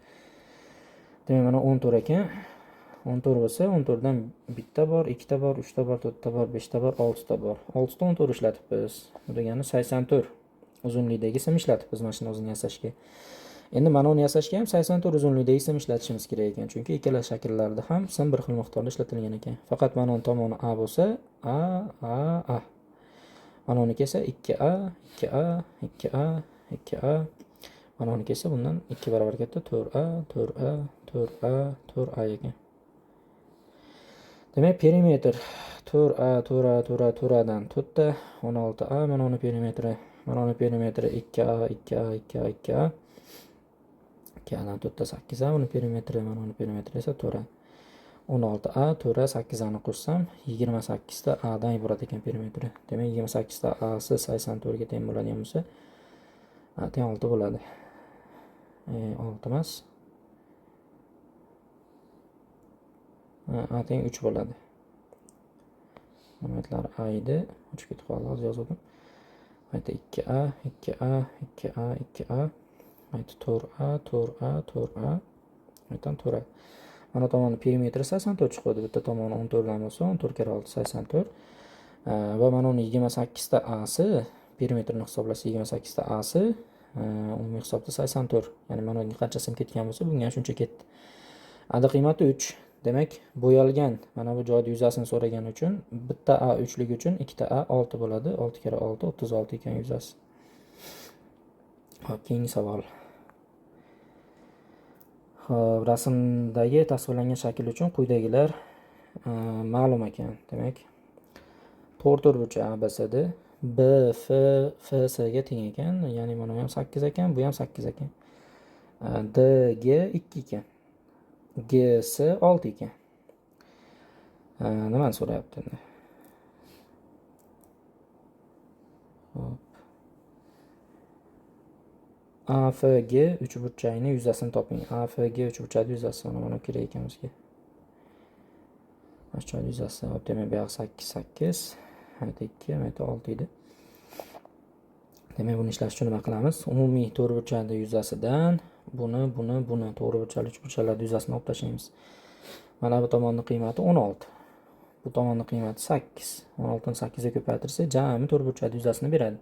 Demak, mana 14 ekan. 14 bo'lsa, 14 dan bitta bor, ikkita bor, uchta bor, to'rtta bor, beshta bor, oltita bor. 6 ta 14 ishlatibmiz. Bu degani 84 uzunlikdagi sim ishlatibmiz mana shuni o'zini yasashga. Endi mana uni yasashga ham 84 uzunlikdagi sim ishlatishimiz kerak ekan, chunki ikkala shakllarda ham sim bir xil miqdorda ishlatilgan ekan. Faqat mana uni tomoni A bo'lsa, A, A, A. Mana uniki esa 2A, 2A, 2A, 2A. Mana uniki esa bundan 2 barobar katta 4A, 4A, 4A, 4A ekan. Demak, perimetr 4A, 4A, 4A, 4A dan 4 ta 16A, mana uni perimetri, mana uni perimetri 2A, 2A, 2A, 2A. 2A dan 4 ta 8A, uni perimetri, mana uni perimetri esa 4A. 16A, 4A, 8A ni qo'shsam 28 ta A dan iborat ekan perimetri. Demak, 28 ta A si 84 ga teng bo'ladigan bo'lsa, A teng 6 bo'ladi. 6 emas. A teng 3 bo'ladi. Momentlar A edi, 3 ketib qoldi, hozir yozdim. Mayda 2a, 2a, 2a, 2a. Mayda 4a, 4a, 4a. Maydan 4a. Mana tomoni perimetri 84 chiqadi. Bitta tomoni 14 dan bo'lsa, 14 kere 6 84. Va mana uni 28 ta asi perimetrini hisoblasa 28 ta asi umumiy hisobda 84. Ya'ni mana bunga qancha sim ketgan bo'lsa, bunga ham shuncha ketdi. Ada qiymati 3. Demak, bo'yalgan mana bu joyda yuzasini so'ragani uchun bitta A 3 ligi uchun ikkita A 6 bo'ladi. 6 kere 6 36 ekan yuzasi. Xo'p, keyingi savol. Xo'p, rasmdagi tasvirlangan shakl uchun quyidagilar ma'lum ekan. Demak, to'rt to'rtburchak ABCD B F F S ga teng ekan. Ya'ni mana bu ham 8 ekan, bu ham 8 ekan. D G 2 ekan. G S 6 ekan. Nimani so'rayapti endi? Xo'p. AFG uchburchakning yuzasini toping. AFG uchburchakning yuzasi mana kerak ekan bizga. Mana shu joyning yuzasi. Hop, demak, bu yoq 8 8, mana 2, mana 6 edi. Demak, buni ishlash uchun nima qilamiz? Umumiy to'rtburchakning yuzasidan buni, buni, buni to'rtburchakli uchburchaklarning yuzasini olib tashlaymiz. Mana bu tomonning qiymati 16. Bu tomonning qiymati 8. 16 ni 8 ga ko'paytirsak, jami to'rtburchakning yuzasini beradi.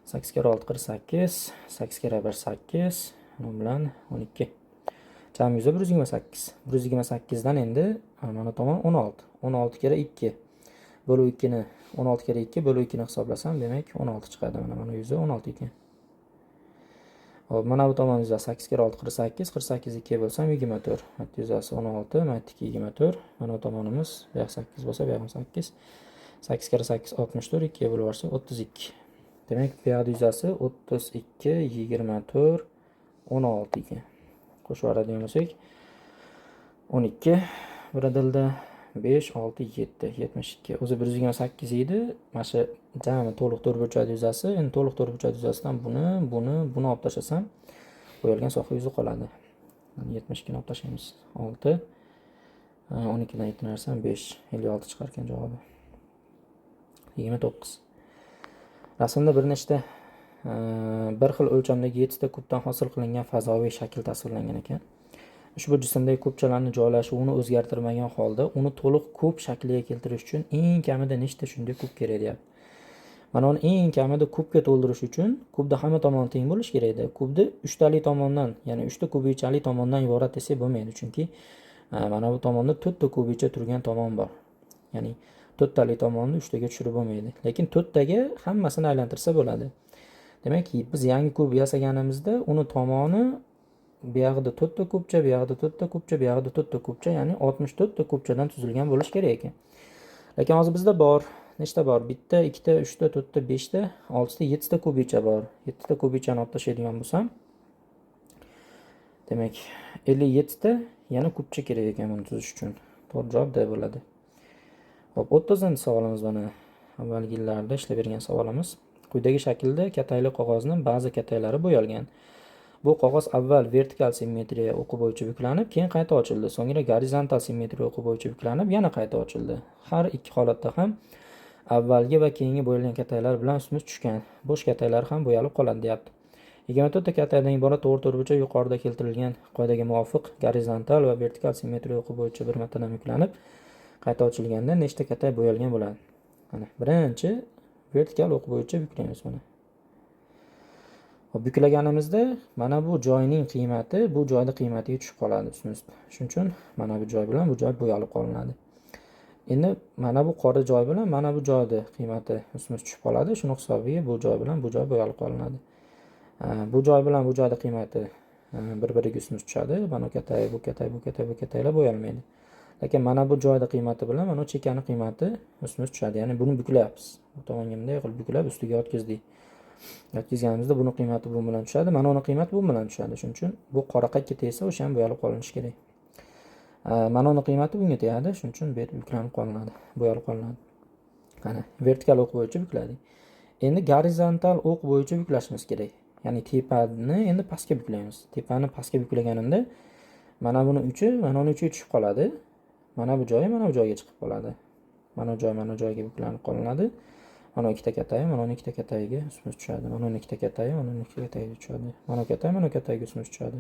8 kere 6 48, 8 kere 1 8, bu bilan 12. Jami yuza 128. 128 dan endi mana tomon 16. 16 kere 2 bölü 2 ni 16 kere 2 bölü 2 ni hisoblasam, demak 16 chiqadi. Mana yuzi 16 ekan. Hop, mana bu tomon yuzasi 8 kere 6 48, 48 2 bo'lsam 24. Mana yuzasi 16, mana 2 24. Mana bu tomonimiz bu yoq 8 bo'lsa, bu yoq 8. 8 kere 8 64, 2 bo'lib yuborsa 32. Demak, bu yoqda yuzasi 32, 24, 16 ekan. Qo'shib yuboradigan bo'lsak, 12 bir adilda 5, 6, 7, 72. O'zi 128 edi. Mana shu jami to'liq to'rtburchak yuzasi. Endi to'liq to'rtburchak yuzasidan buni, buni, buni olib tashlasam, bo'yalgan soha yuzi qoladi. 72 ni olib tashlaymiz. 6, 12 dan 7 narsam 5, 56 chiqar ekan javobi. 29. Rasmda bir nechta bir xil o'lchamdagi 7 ta kubdan hosil qilingan fazoviy shakl tasvirlangan ekan. Ushbu jismdagi kubchalarning joylashuvini o'zgartirmagan holda uni to'liq kub shakliga keltirish uchun eng kamida nechta shunday kub kerak deyapti. Mana uni eng kamida kubga to'ldirish uchun kubda hamma tomoni teng bo'lishi kerak edi. Kubni uchtali tomondan, ya'ni uchta kubichali tomondan iborat desak bo'lmaydi, chunki mana bu tomonda to'rtta kubicha turgan tomon bor. Ya'ni to'rttali tomonni uchtaga tushirib bo'lmaydi. Lekin to'rttaga hammasini aylantirsa bo'ladi. Demak, biz yangi kub yasaganimizda uni tomoni bu yoqda to'rtta kubcha, bu yoqda to'rtta kubcha, bu yoqda to'rtta kubcha, ya'ni 64 ta kubchadan tuzilgan bo'lishi kerak ekan. Lekin hozir bizda bor, nechta bor? Bitta, ikkita, uchta, to'rtta, beshta, oltita, yettita kubicha bor. Yettita kubichani olib tashlaydigan bo'lsam, demak, 57 ta yana kubcha kerak ekan buni tuzish uchun. To'g'ri javob D bo'ladi. Xo'p, 30-savolimiz mana avvalgi yillarda ishlab bergan savolimiz. Quyidagi shaklda katakli qog'ozning ba'zi kataklari bo'yalgan. Bu qog'oz avval vertikal simmetriya o'qi bo'yicha buklanib, keyin qayta ochildi. So'ngra gorizontal simmetriya o'qi bo'yicha buklanib, yana qayta ochildi. Har ikki holatda ham avvalgi va keyingi bo'yalgan kataklar bilan ustma-ust tushgan. Bo'sh kataklar ham bo'yalib qoladi deyapti. 24 ta katakdan iborat to'g'ri to'rtburchak yuqorida keltirilgan qoidaga muvofiq gorizontal va vertikal simmetriya o'qi bo'yicha bir martadan buklanib, qayta ochilganda nechta katak bo'yalgan bo'ladi? Mana birinchi vertikal o'q bo'yicha buklaymiz mana. Hop, buklaganimizda mana bu joyning qiymati bu joyning qiymatiga tushib qoladi ustma-ust. Shuning uchun mana bu joy bilan bu joy bo'yalib qolinadi. Endi mana bu qora joy bilan mana bu joyni qiymati ustma-ust tushib qoladi. Shuni hisobiga bu joy bilan bu joy bo'yalib qolinadi. Bu joy bilan bu joyning qiymati bir-biriga ustma-ust tushadi. Mana bu katak, bu katak, bu katak, bu kataklar bo'yalmaydi. Lekin mana bu joyda qiymati bilan mana bu chekani qiymati ustma-ust tushadi. Ya'ni buni buklayapmiz. Bu tomonga bunday qilib buklab ustiga yotqizdik. Yotqizganimizda buni qiymati bu bilan tushadi, mana uni qiymati bu bilan tushadi. Shuning uchun bu qora qayerga tegsa, o'sha ham bo'yalib qolinishi kerak. Mana uni qiymati bunga tegadi, shuning uchun bu yerda buklanib qolinadi, bo'yalib qolinadi. Mana vertikal o'q bo'yicha bukladik. Endi gorizontal o'q bo'yicha buklashimiz kerak. Ya'ni tepani endi pastga buklaymiz. Tepani pastga buklaganimda mana buni uchi, mana uni uchiga tushib qoladi. Mana bu joyi mana bu joyga chiqib qoladi. Mana bu joy mana bu joyga buklanib qolinadi. Mana ikkita katak, mana uni ikkita katagiga ustma ust tushadi. Mana uni ikkita katagi, mana uni ikkita katagiga tushadi. Mana katak, mana katagiga ustma ust tushadi.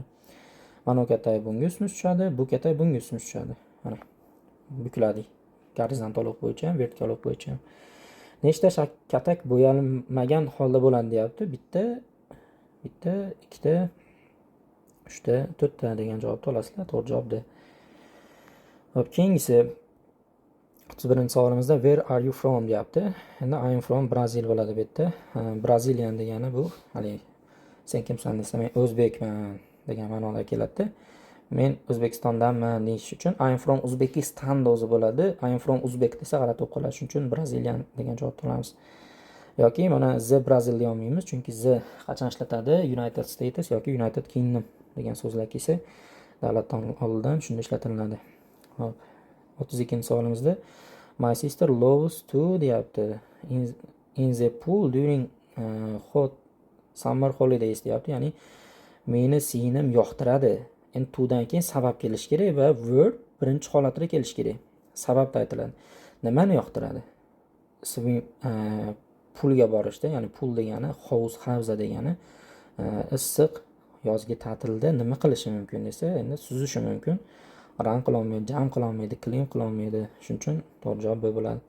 Mana katak bunga ustma ust tushadi, bu katak bunga ustma ust tushadi. Mana bukladik. Gorizontal o'q bo'yicha ham, vertikal o'q bo'yicha ham. Nechta katak bo'yalmagan holda bo'ladi deyapti. Bitta, bitta, ikkita, uchta, to'rtta degan javobni olasizlar. To'g'ri javob D. Xo'p, keyingisi 31-savolimizda "Where are you from?" deyapti. Endi "I am from Brazil" bo'ladi bu yerda. Brazilian degani bu haligi sen kimsan desa, men o'zbekman degan ma'noda keladida. Men O'zbekistondanman deyish uchun "I am from Uzbekistan" o'zi bo'ladi. "I am from Uzbek" desa, g'alati bo'lib qoladi. Shuning uchun Brazilian degan javobni olamiz. Yoki mana "the Brazil" deya olmaymiz, chunki "the" qachon ishlatadi? United States yoki United Kingdom degan so'zlar kelsa, davlatdan oldin shunda ishlatiladi. Xo'p, 32-savolimizda "My sister loves to" deyapti. In the pool during hot summer holidays" deyapti. Ya'ni meni singlim yoqtiradi. Endi to'dan keyin sabab kelishi kerak va verb birinchi holatida kelishi kerak. Sababda aytiladi. Nimani yoqtiradi? Swim, poolga borishda, ya'ni pool degani hovuz, havza degani. Issiq yozgi ta'tilda nima qilishi mumkin desa, endi suzishi mumkin. Run qilolmaydi, jump qilolmaydi, climb qilolmaydi. Shuning uchun to'g'ri javob B bo'ladi.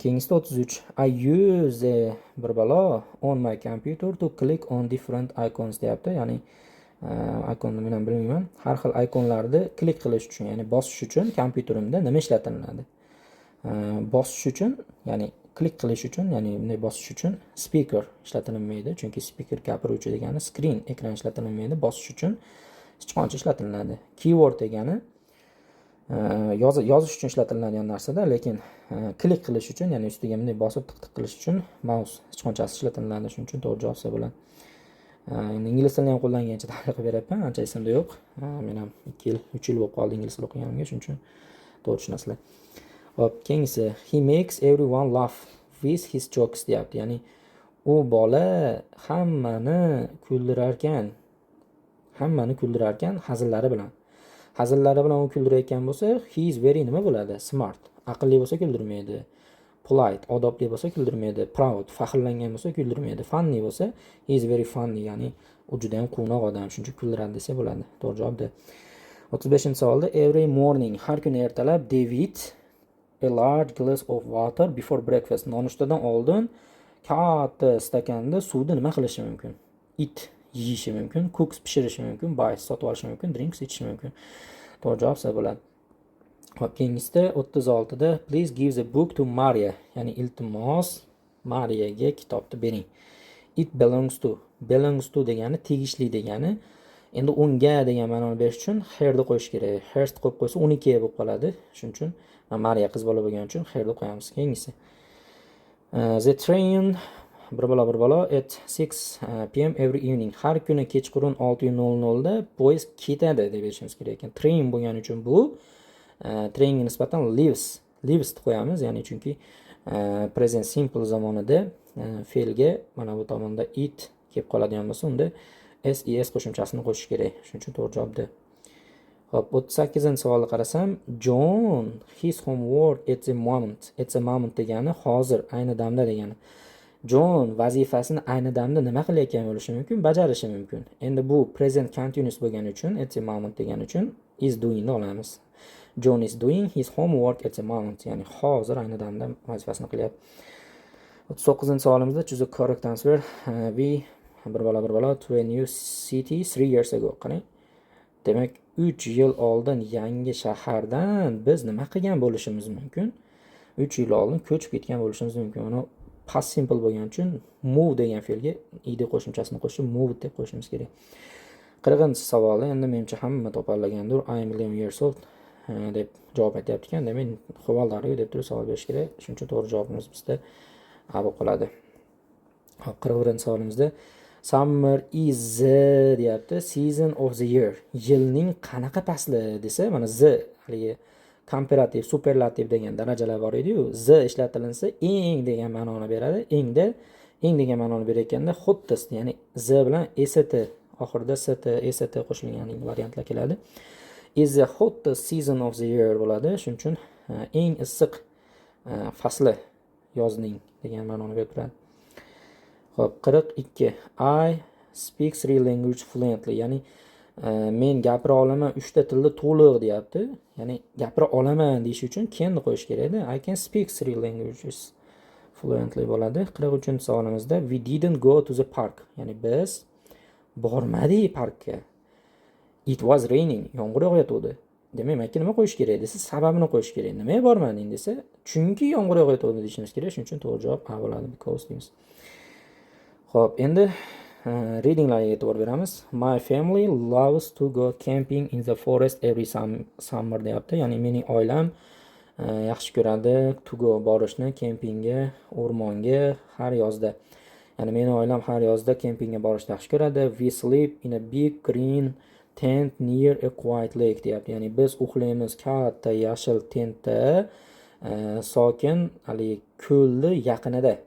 Keyingisida 33. "I use the bir balo on my computer to click on different icons" deyapti. Ya'ni ikonni men ham bilmayman. Har xil ikonlarni klik qilish uchun, ya'ni bosish uchun kompyuterimda nima ishlatiladi? Bosish uchun, ya'ni klik qilish uchun, ya'ni bunday bosish uchun speaker ishlatilmaydi, chunki speaker gapiruvchi degani, screen ekran ishlatilmaydi, bosish uchun sichqoncha ishlatiladi. Keyboard degani yozish uchun ishlatiladigan narsada, lekin klik qilish uchun, ya'ni ustiga bunday bosib tiq tiq qilish uchun mouse sichqonchasi ishlatiladi. Shuning uchun to'g'ri javob bo'ladi. Endi ingliz tilini ham qo'ldan kelgancha tahlil qilib beryapman, ancha esimda yo'q. Men ham 2 yil, 3 yil bo'lib qoldi ingliz tili o'qiganimga, shuning uchun to'g'ri tushunasizlar. Xo'p, keyingisi "He makes everyone laugh with his jokes" deyapti. Ya'ni u bola hammani kuldirarkan, hammani kuldirarkan hazillari bilan. Hazillari bilan u kuldirayotgan bo'lsa, he is very nima bo'ladi? Smart, aqlli bo'lsa kuldirmaydi. Polite, odobli bo'lsa kuldirmaydi. Proud, faxrlangan bo'lsa kuldirmaydi. Funny bo'lsa, he is very funny, ya'ni u juda ham quvnoq odam, shuning uchun kuldiradi desa bo'ladi. To'g'ri javob D. 35-savolda every morning, har kuni ertalab, David a large glass of water before breakfast. Nonushtadan oldin katta stakanda suvni nima qilishi mumkin? Eat, yeyishi mumkin, cooks, pishirishi mumkin, buys, sotib olishi mumkin, drinks, ichishi mumkin. To'g'ri javob C bo'ladi. Xo'p, keyingisida 36da "Please give the book to Maria." Ya'ni iltimos, Mariyaga kitobni bering. It belongs to. Belongs to degani tegishli degani. Endi unga degan ma'noni berish uchun herni qo'yish kerak. Hers qo'yib qo'ysa, uniki bo'lib qoladi. Shuning uchun Mariya qiz bola bo'lgani uchun herni qo'yamiz. Keyingisi. The train bir balo bir balo at 6 p.m. every evening. Har kuni kechqurun 6:00 da poyezd ketadi deb berishimiz kerak ekan. Train bo'lgani uchun bu trainga nisbatan leaves, leaves qo'yamiz, ya'ni chunki present simple zamonida fe'lga mana bu tomonda it kelib qoladigan bo'lsa, unda s, es qo'shimchasini qo'shish kerak. Shuning uchun to'g'ri javob D. Xo'p, 38-savolni qarasam, John his homework at the moment. At the moment degani hozir, ayni damda degani. John vazifasini ayni damda nima qilayotgan bo'lishi mumkin? Bajarishi mumkin. Endi bu present continuous bo'lgani uchun, at the moment degani uchun is doing ni olamiz. John is doing his homework at the moment, ya'ni hozir, ayni damda vazifasini qilyapti. 39-savolimizda choose the correct answer. We bir balo bir balo to a new city 3 years ago. Qarang, demak, 3 yil oldin yangi shahardan biz nima qilgan bo'lishimiz mumkin? 3 yil oldin ko'chib ketgan bo'lishimiz mumkin. Uni past simple bo'lgani uchun move degan fe'lga ed qo'shimchasini qo'shib, moved deb qo'yishimiz kerak. 40-savolni endi menimcha hamma toparlagandir. "I am 11 years old" deb javob aytyapti ekan. Demak, "How old are you?" deb turib savol berish kerak. Shuning uchun to'g'ri javobimiz bizda A bo'lib qoladi. Xo'p, 41-savolimizda "Summer is the" deyapti, season of the year. Yilning qanaqa fasli desa, mana the haligi comparative, superlativ degan darajalar bor ediyu, the ishlatilinsa, eng degan ma'noni beradi. Engda eng degan ma'noni berayotganda hottest, ya'ni the bilan st, oxirida st, st qo'shilgan variantlar keladi. Is the hottest season of the year bo'ladi. Shuning uchun eng issiq fasli Yozning degan ma'noni berib turadi. Ho'p, 42. I speak three language fluently, ya'ni men gapira olaman uchta tilda to'liq deyapti. Ya'ni gapira olaman deyish uchun canni qo'yish kerakda. I can speak three languages fluently bo'ladi. 43-savolimizda we didn't go to the park, ya'ni biz bormadik parkka. It was raining, yomg'ir yog'ayotgandi. Demak, mana nima qo'yish kerak desa, sababini qo'yish kerak. Nimaga bormading desa, chunki yomg'ir yog'ayotgandi deyishimiz kerak. Shuning uchun to'g'ri javob A bo'ladi, because deymiz. Ho'p, endi readinglarga e'tibor beramiz. My family loves to go camping in the forest every summer deyapti. Ya'ni mening oilam yaxshi ko'radi to go borishni, kempingga, o'rmonga har yozda. Ya'ni meni oilam har yozda kempingga borishni yaxshi ko'radi. We sleep in a big green tent near a quiet lake deyapti. Ya'ni biz uxlaymiz katta yashil tentda, sokin haligi ko'lni yaqinida.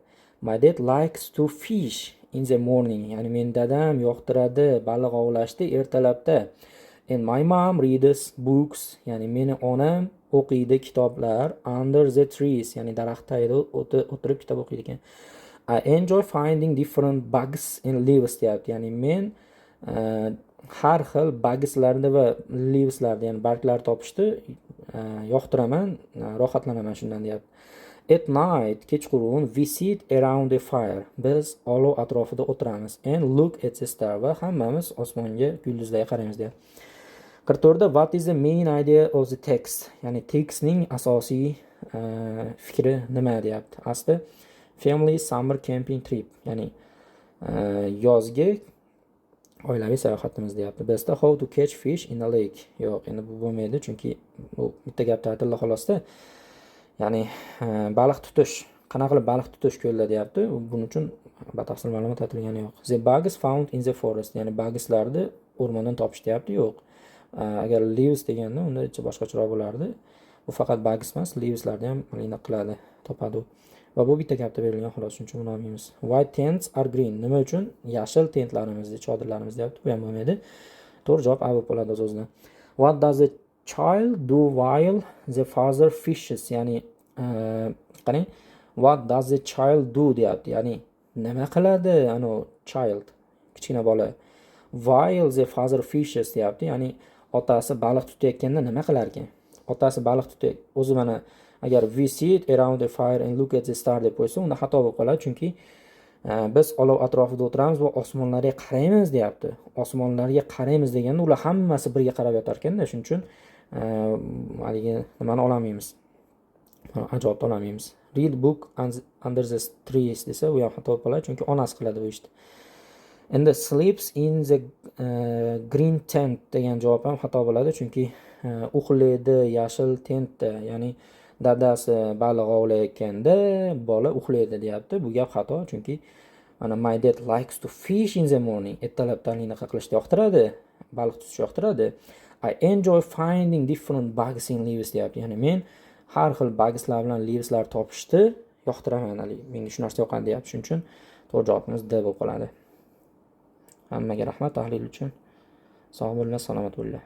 My dad likes to fish in the morning, ya'ni meni dadam yoqtiradi baliq ovlashni ertalabda. And my mom reads books, ya'ni meni onam o'qiydi kitoblar under the trees, ya'ni daraxt tagida o'tirib kitob o'qiydi ekan. I enjoy finding different bugs and leaves deyapti. Ya'ni men har xil bugslarni va leaveslarni, ya'ni barglar topishni yoqtiraman, rohatlanaman shundan deyapti. At night, kechqurun, we sit around the fire, biz olov atrofida o'tiramiz, and look at the star, va hammamiz osmonga, yulduzlarga qaraymiz deyapti. 44da what is the main idea of the text? Ya'ni tekstning asosiy fikri nima deyapti. Asli family summer camping trip, ya'ni yozgi oilaviy sayohatimiz deyapti. Bizda how to catch fish in a lake. Yo'q, endi bu bo'lmaydi, chunki bu bitta gapda aytildi xolosda. Ya'ni baliq tutish, qanaqa qilib baliq tutish ko'lda deyapti. Buning uchun batafsil ma'lumot aytilgani yo'q. The bugs found in the forest, ya'ni bugslarni o'rmondan topish deyapti. Yo'q, agar leaves deganda unda boshqacharoq bo'lardi. Bu faqat bugs emas, leaveslarni ham anaqa qiladi, topadi u. Va bu bitta gapda berilgan xolos, shuning uchun buni olmaymiz. Why tents are green, nima uchun yashil tentlarimiz, chodirlarimiz deyapti. Bu ham bo'lmaydi. To'g'ri javob A bo'lib qoladi o'z o'zidan. What does the child do while the father fishes? Ya'ni qarang, what does the child do deyapti. Ya'ni nima qiladi anavi child, kichkina bola, while the father fishes deyapti. Ya'ni otasi baliq tutayotganda nima qilar ekan? Otasi baliq tutay o'zi. Mana, agar we sit around the fire and look at the star deb qo'ysa, unda xato bo'lib qoladi, chunki biz olov atrofida o'tiramiz va osmonlarga qaraymiz deyapti. Osmonlarga qaraymiz deganda ular hammasi birga qarab yotar ekanda. Shuning uchun haligi nimani ololmaymiz, A javobni ololmaymiz. Read book under the trees desa, u ham xato bo'lib qoladi, chunki onasi qiladi bu ishni. Endi sleeps in the green tent degan javob ham xato bo'ladi, chunki uxlaydi yashil tentda, ya'ni dadasi baliq ovlayotganda bola uxlaydi deyapti. Bu gap xato, chunki mana my dad likes to fish in the morning, ertalabdan anaqa qilishni yoqtiradi, baliq tutishni yoqtiradi. I enjoy finding different bugs in leaves deyapti. Ya'ni men har xil bugslar bilan leaveslar topishni yoqtiraman, haligi menga shu narsa yoqadi deyapti. Shuning uchun to'g'ri javobimiz D bo'lib qoladi. Hammaga rahmat tahlil uchun. Sog' bo'linglar, salomat bo'linglar.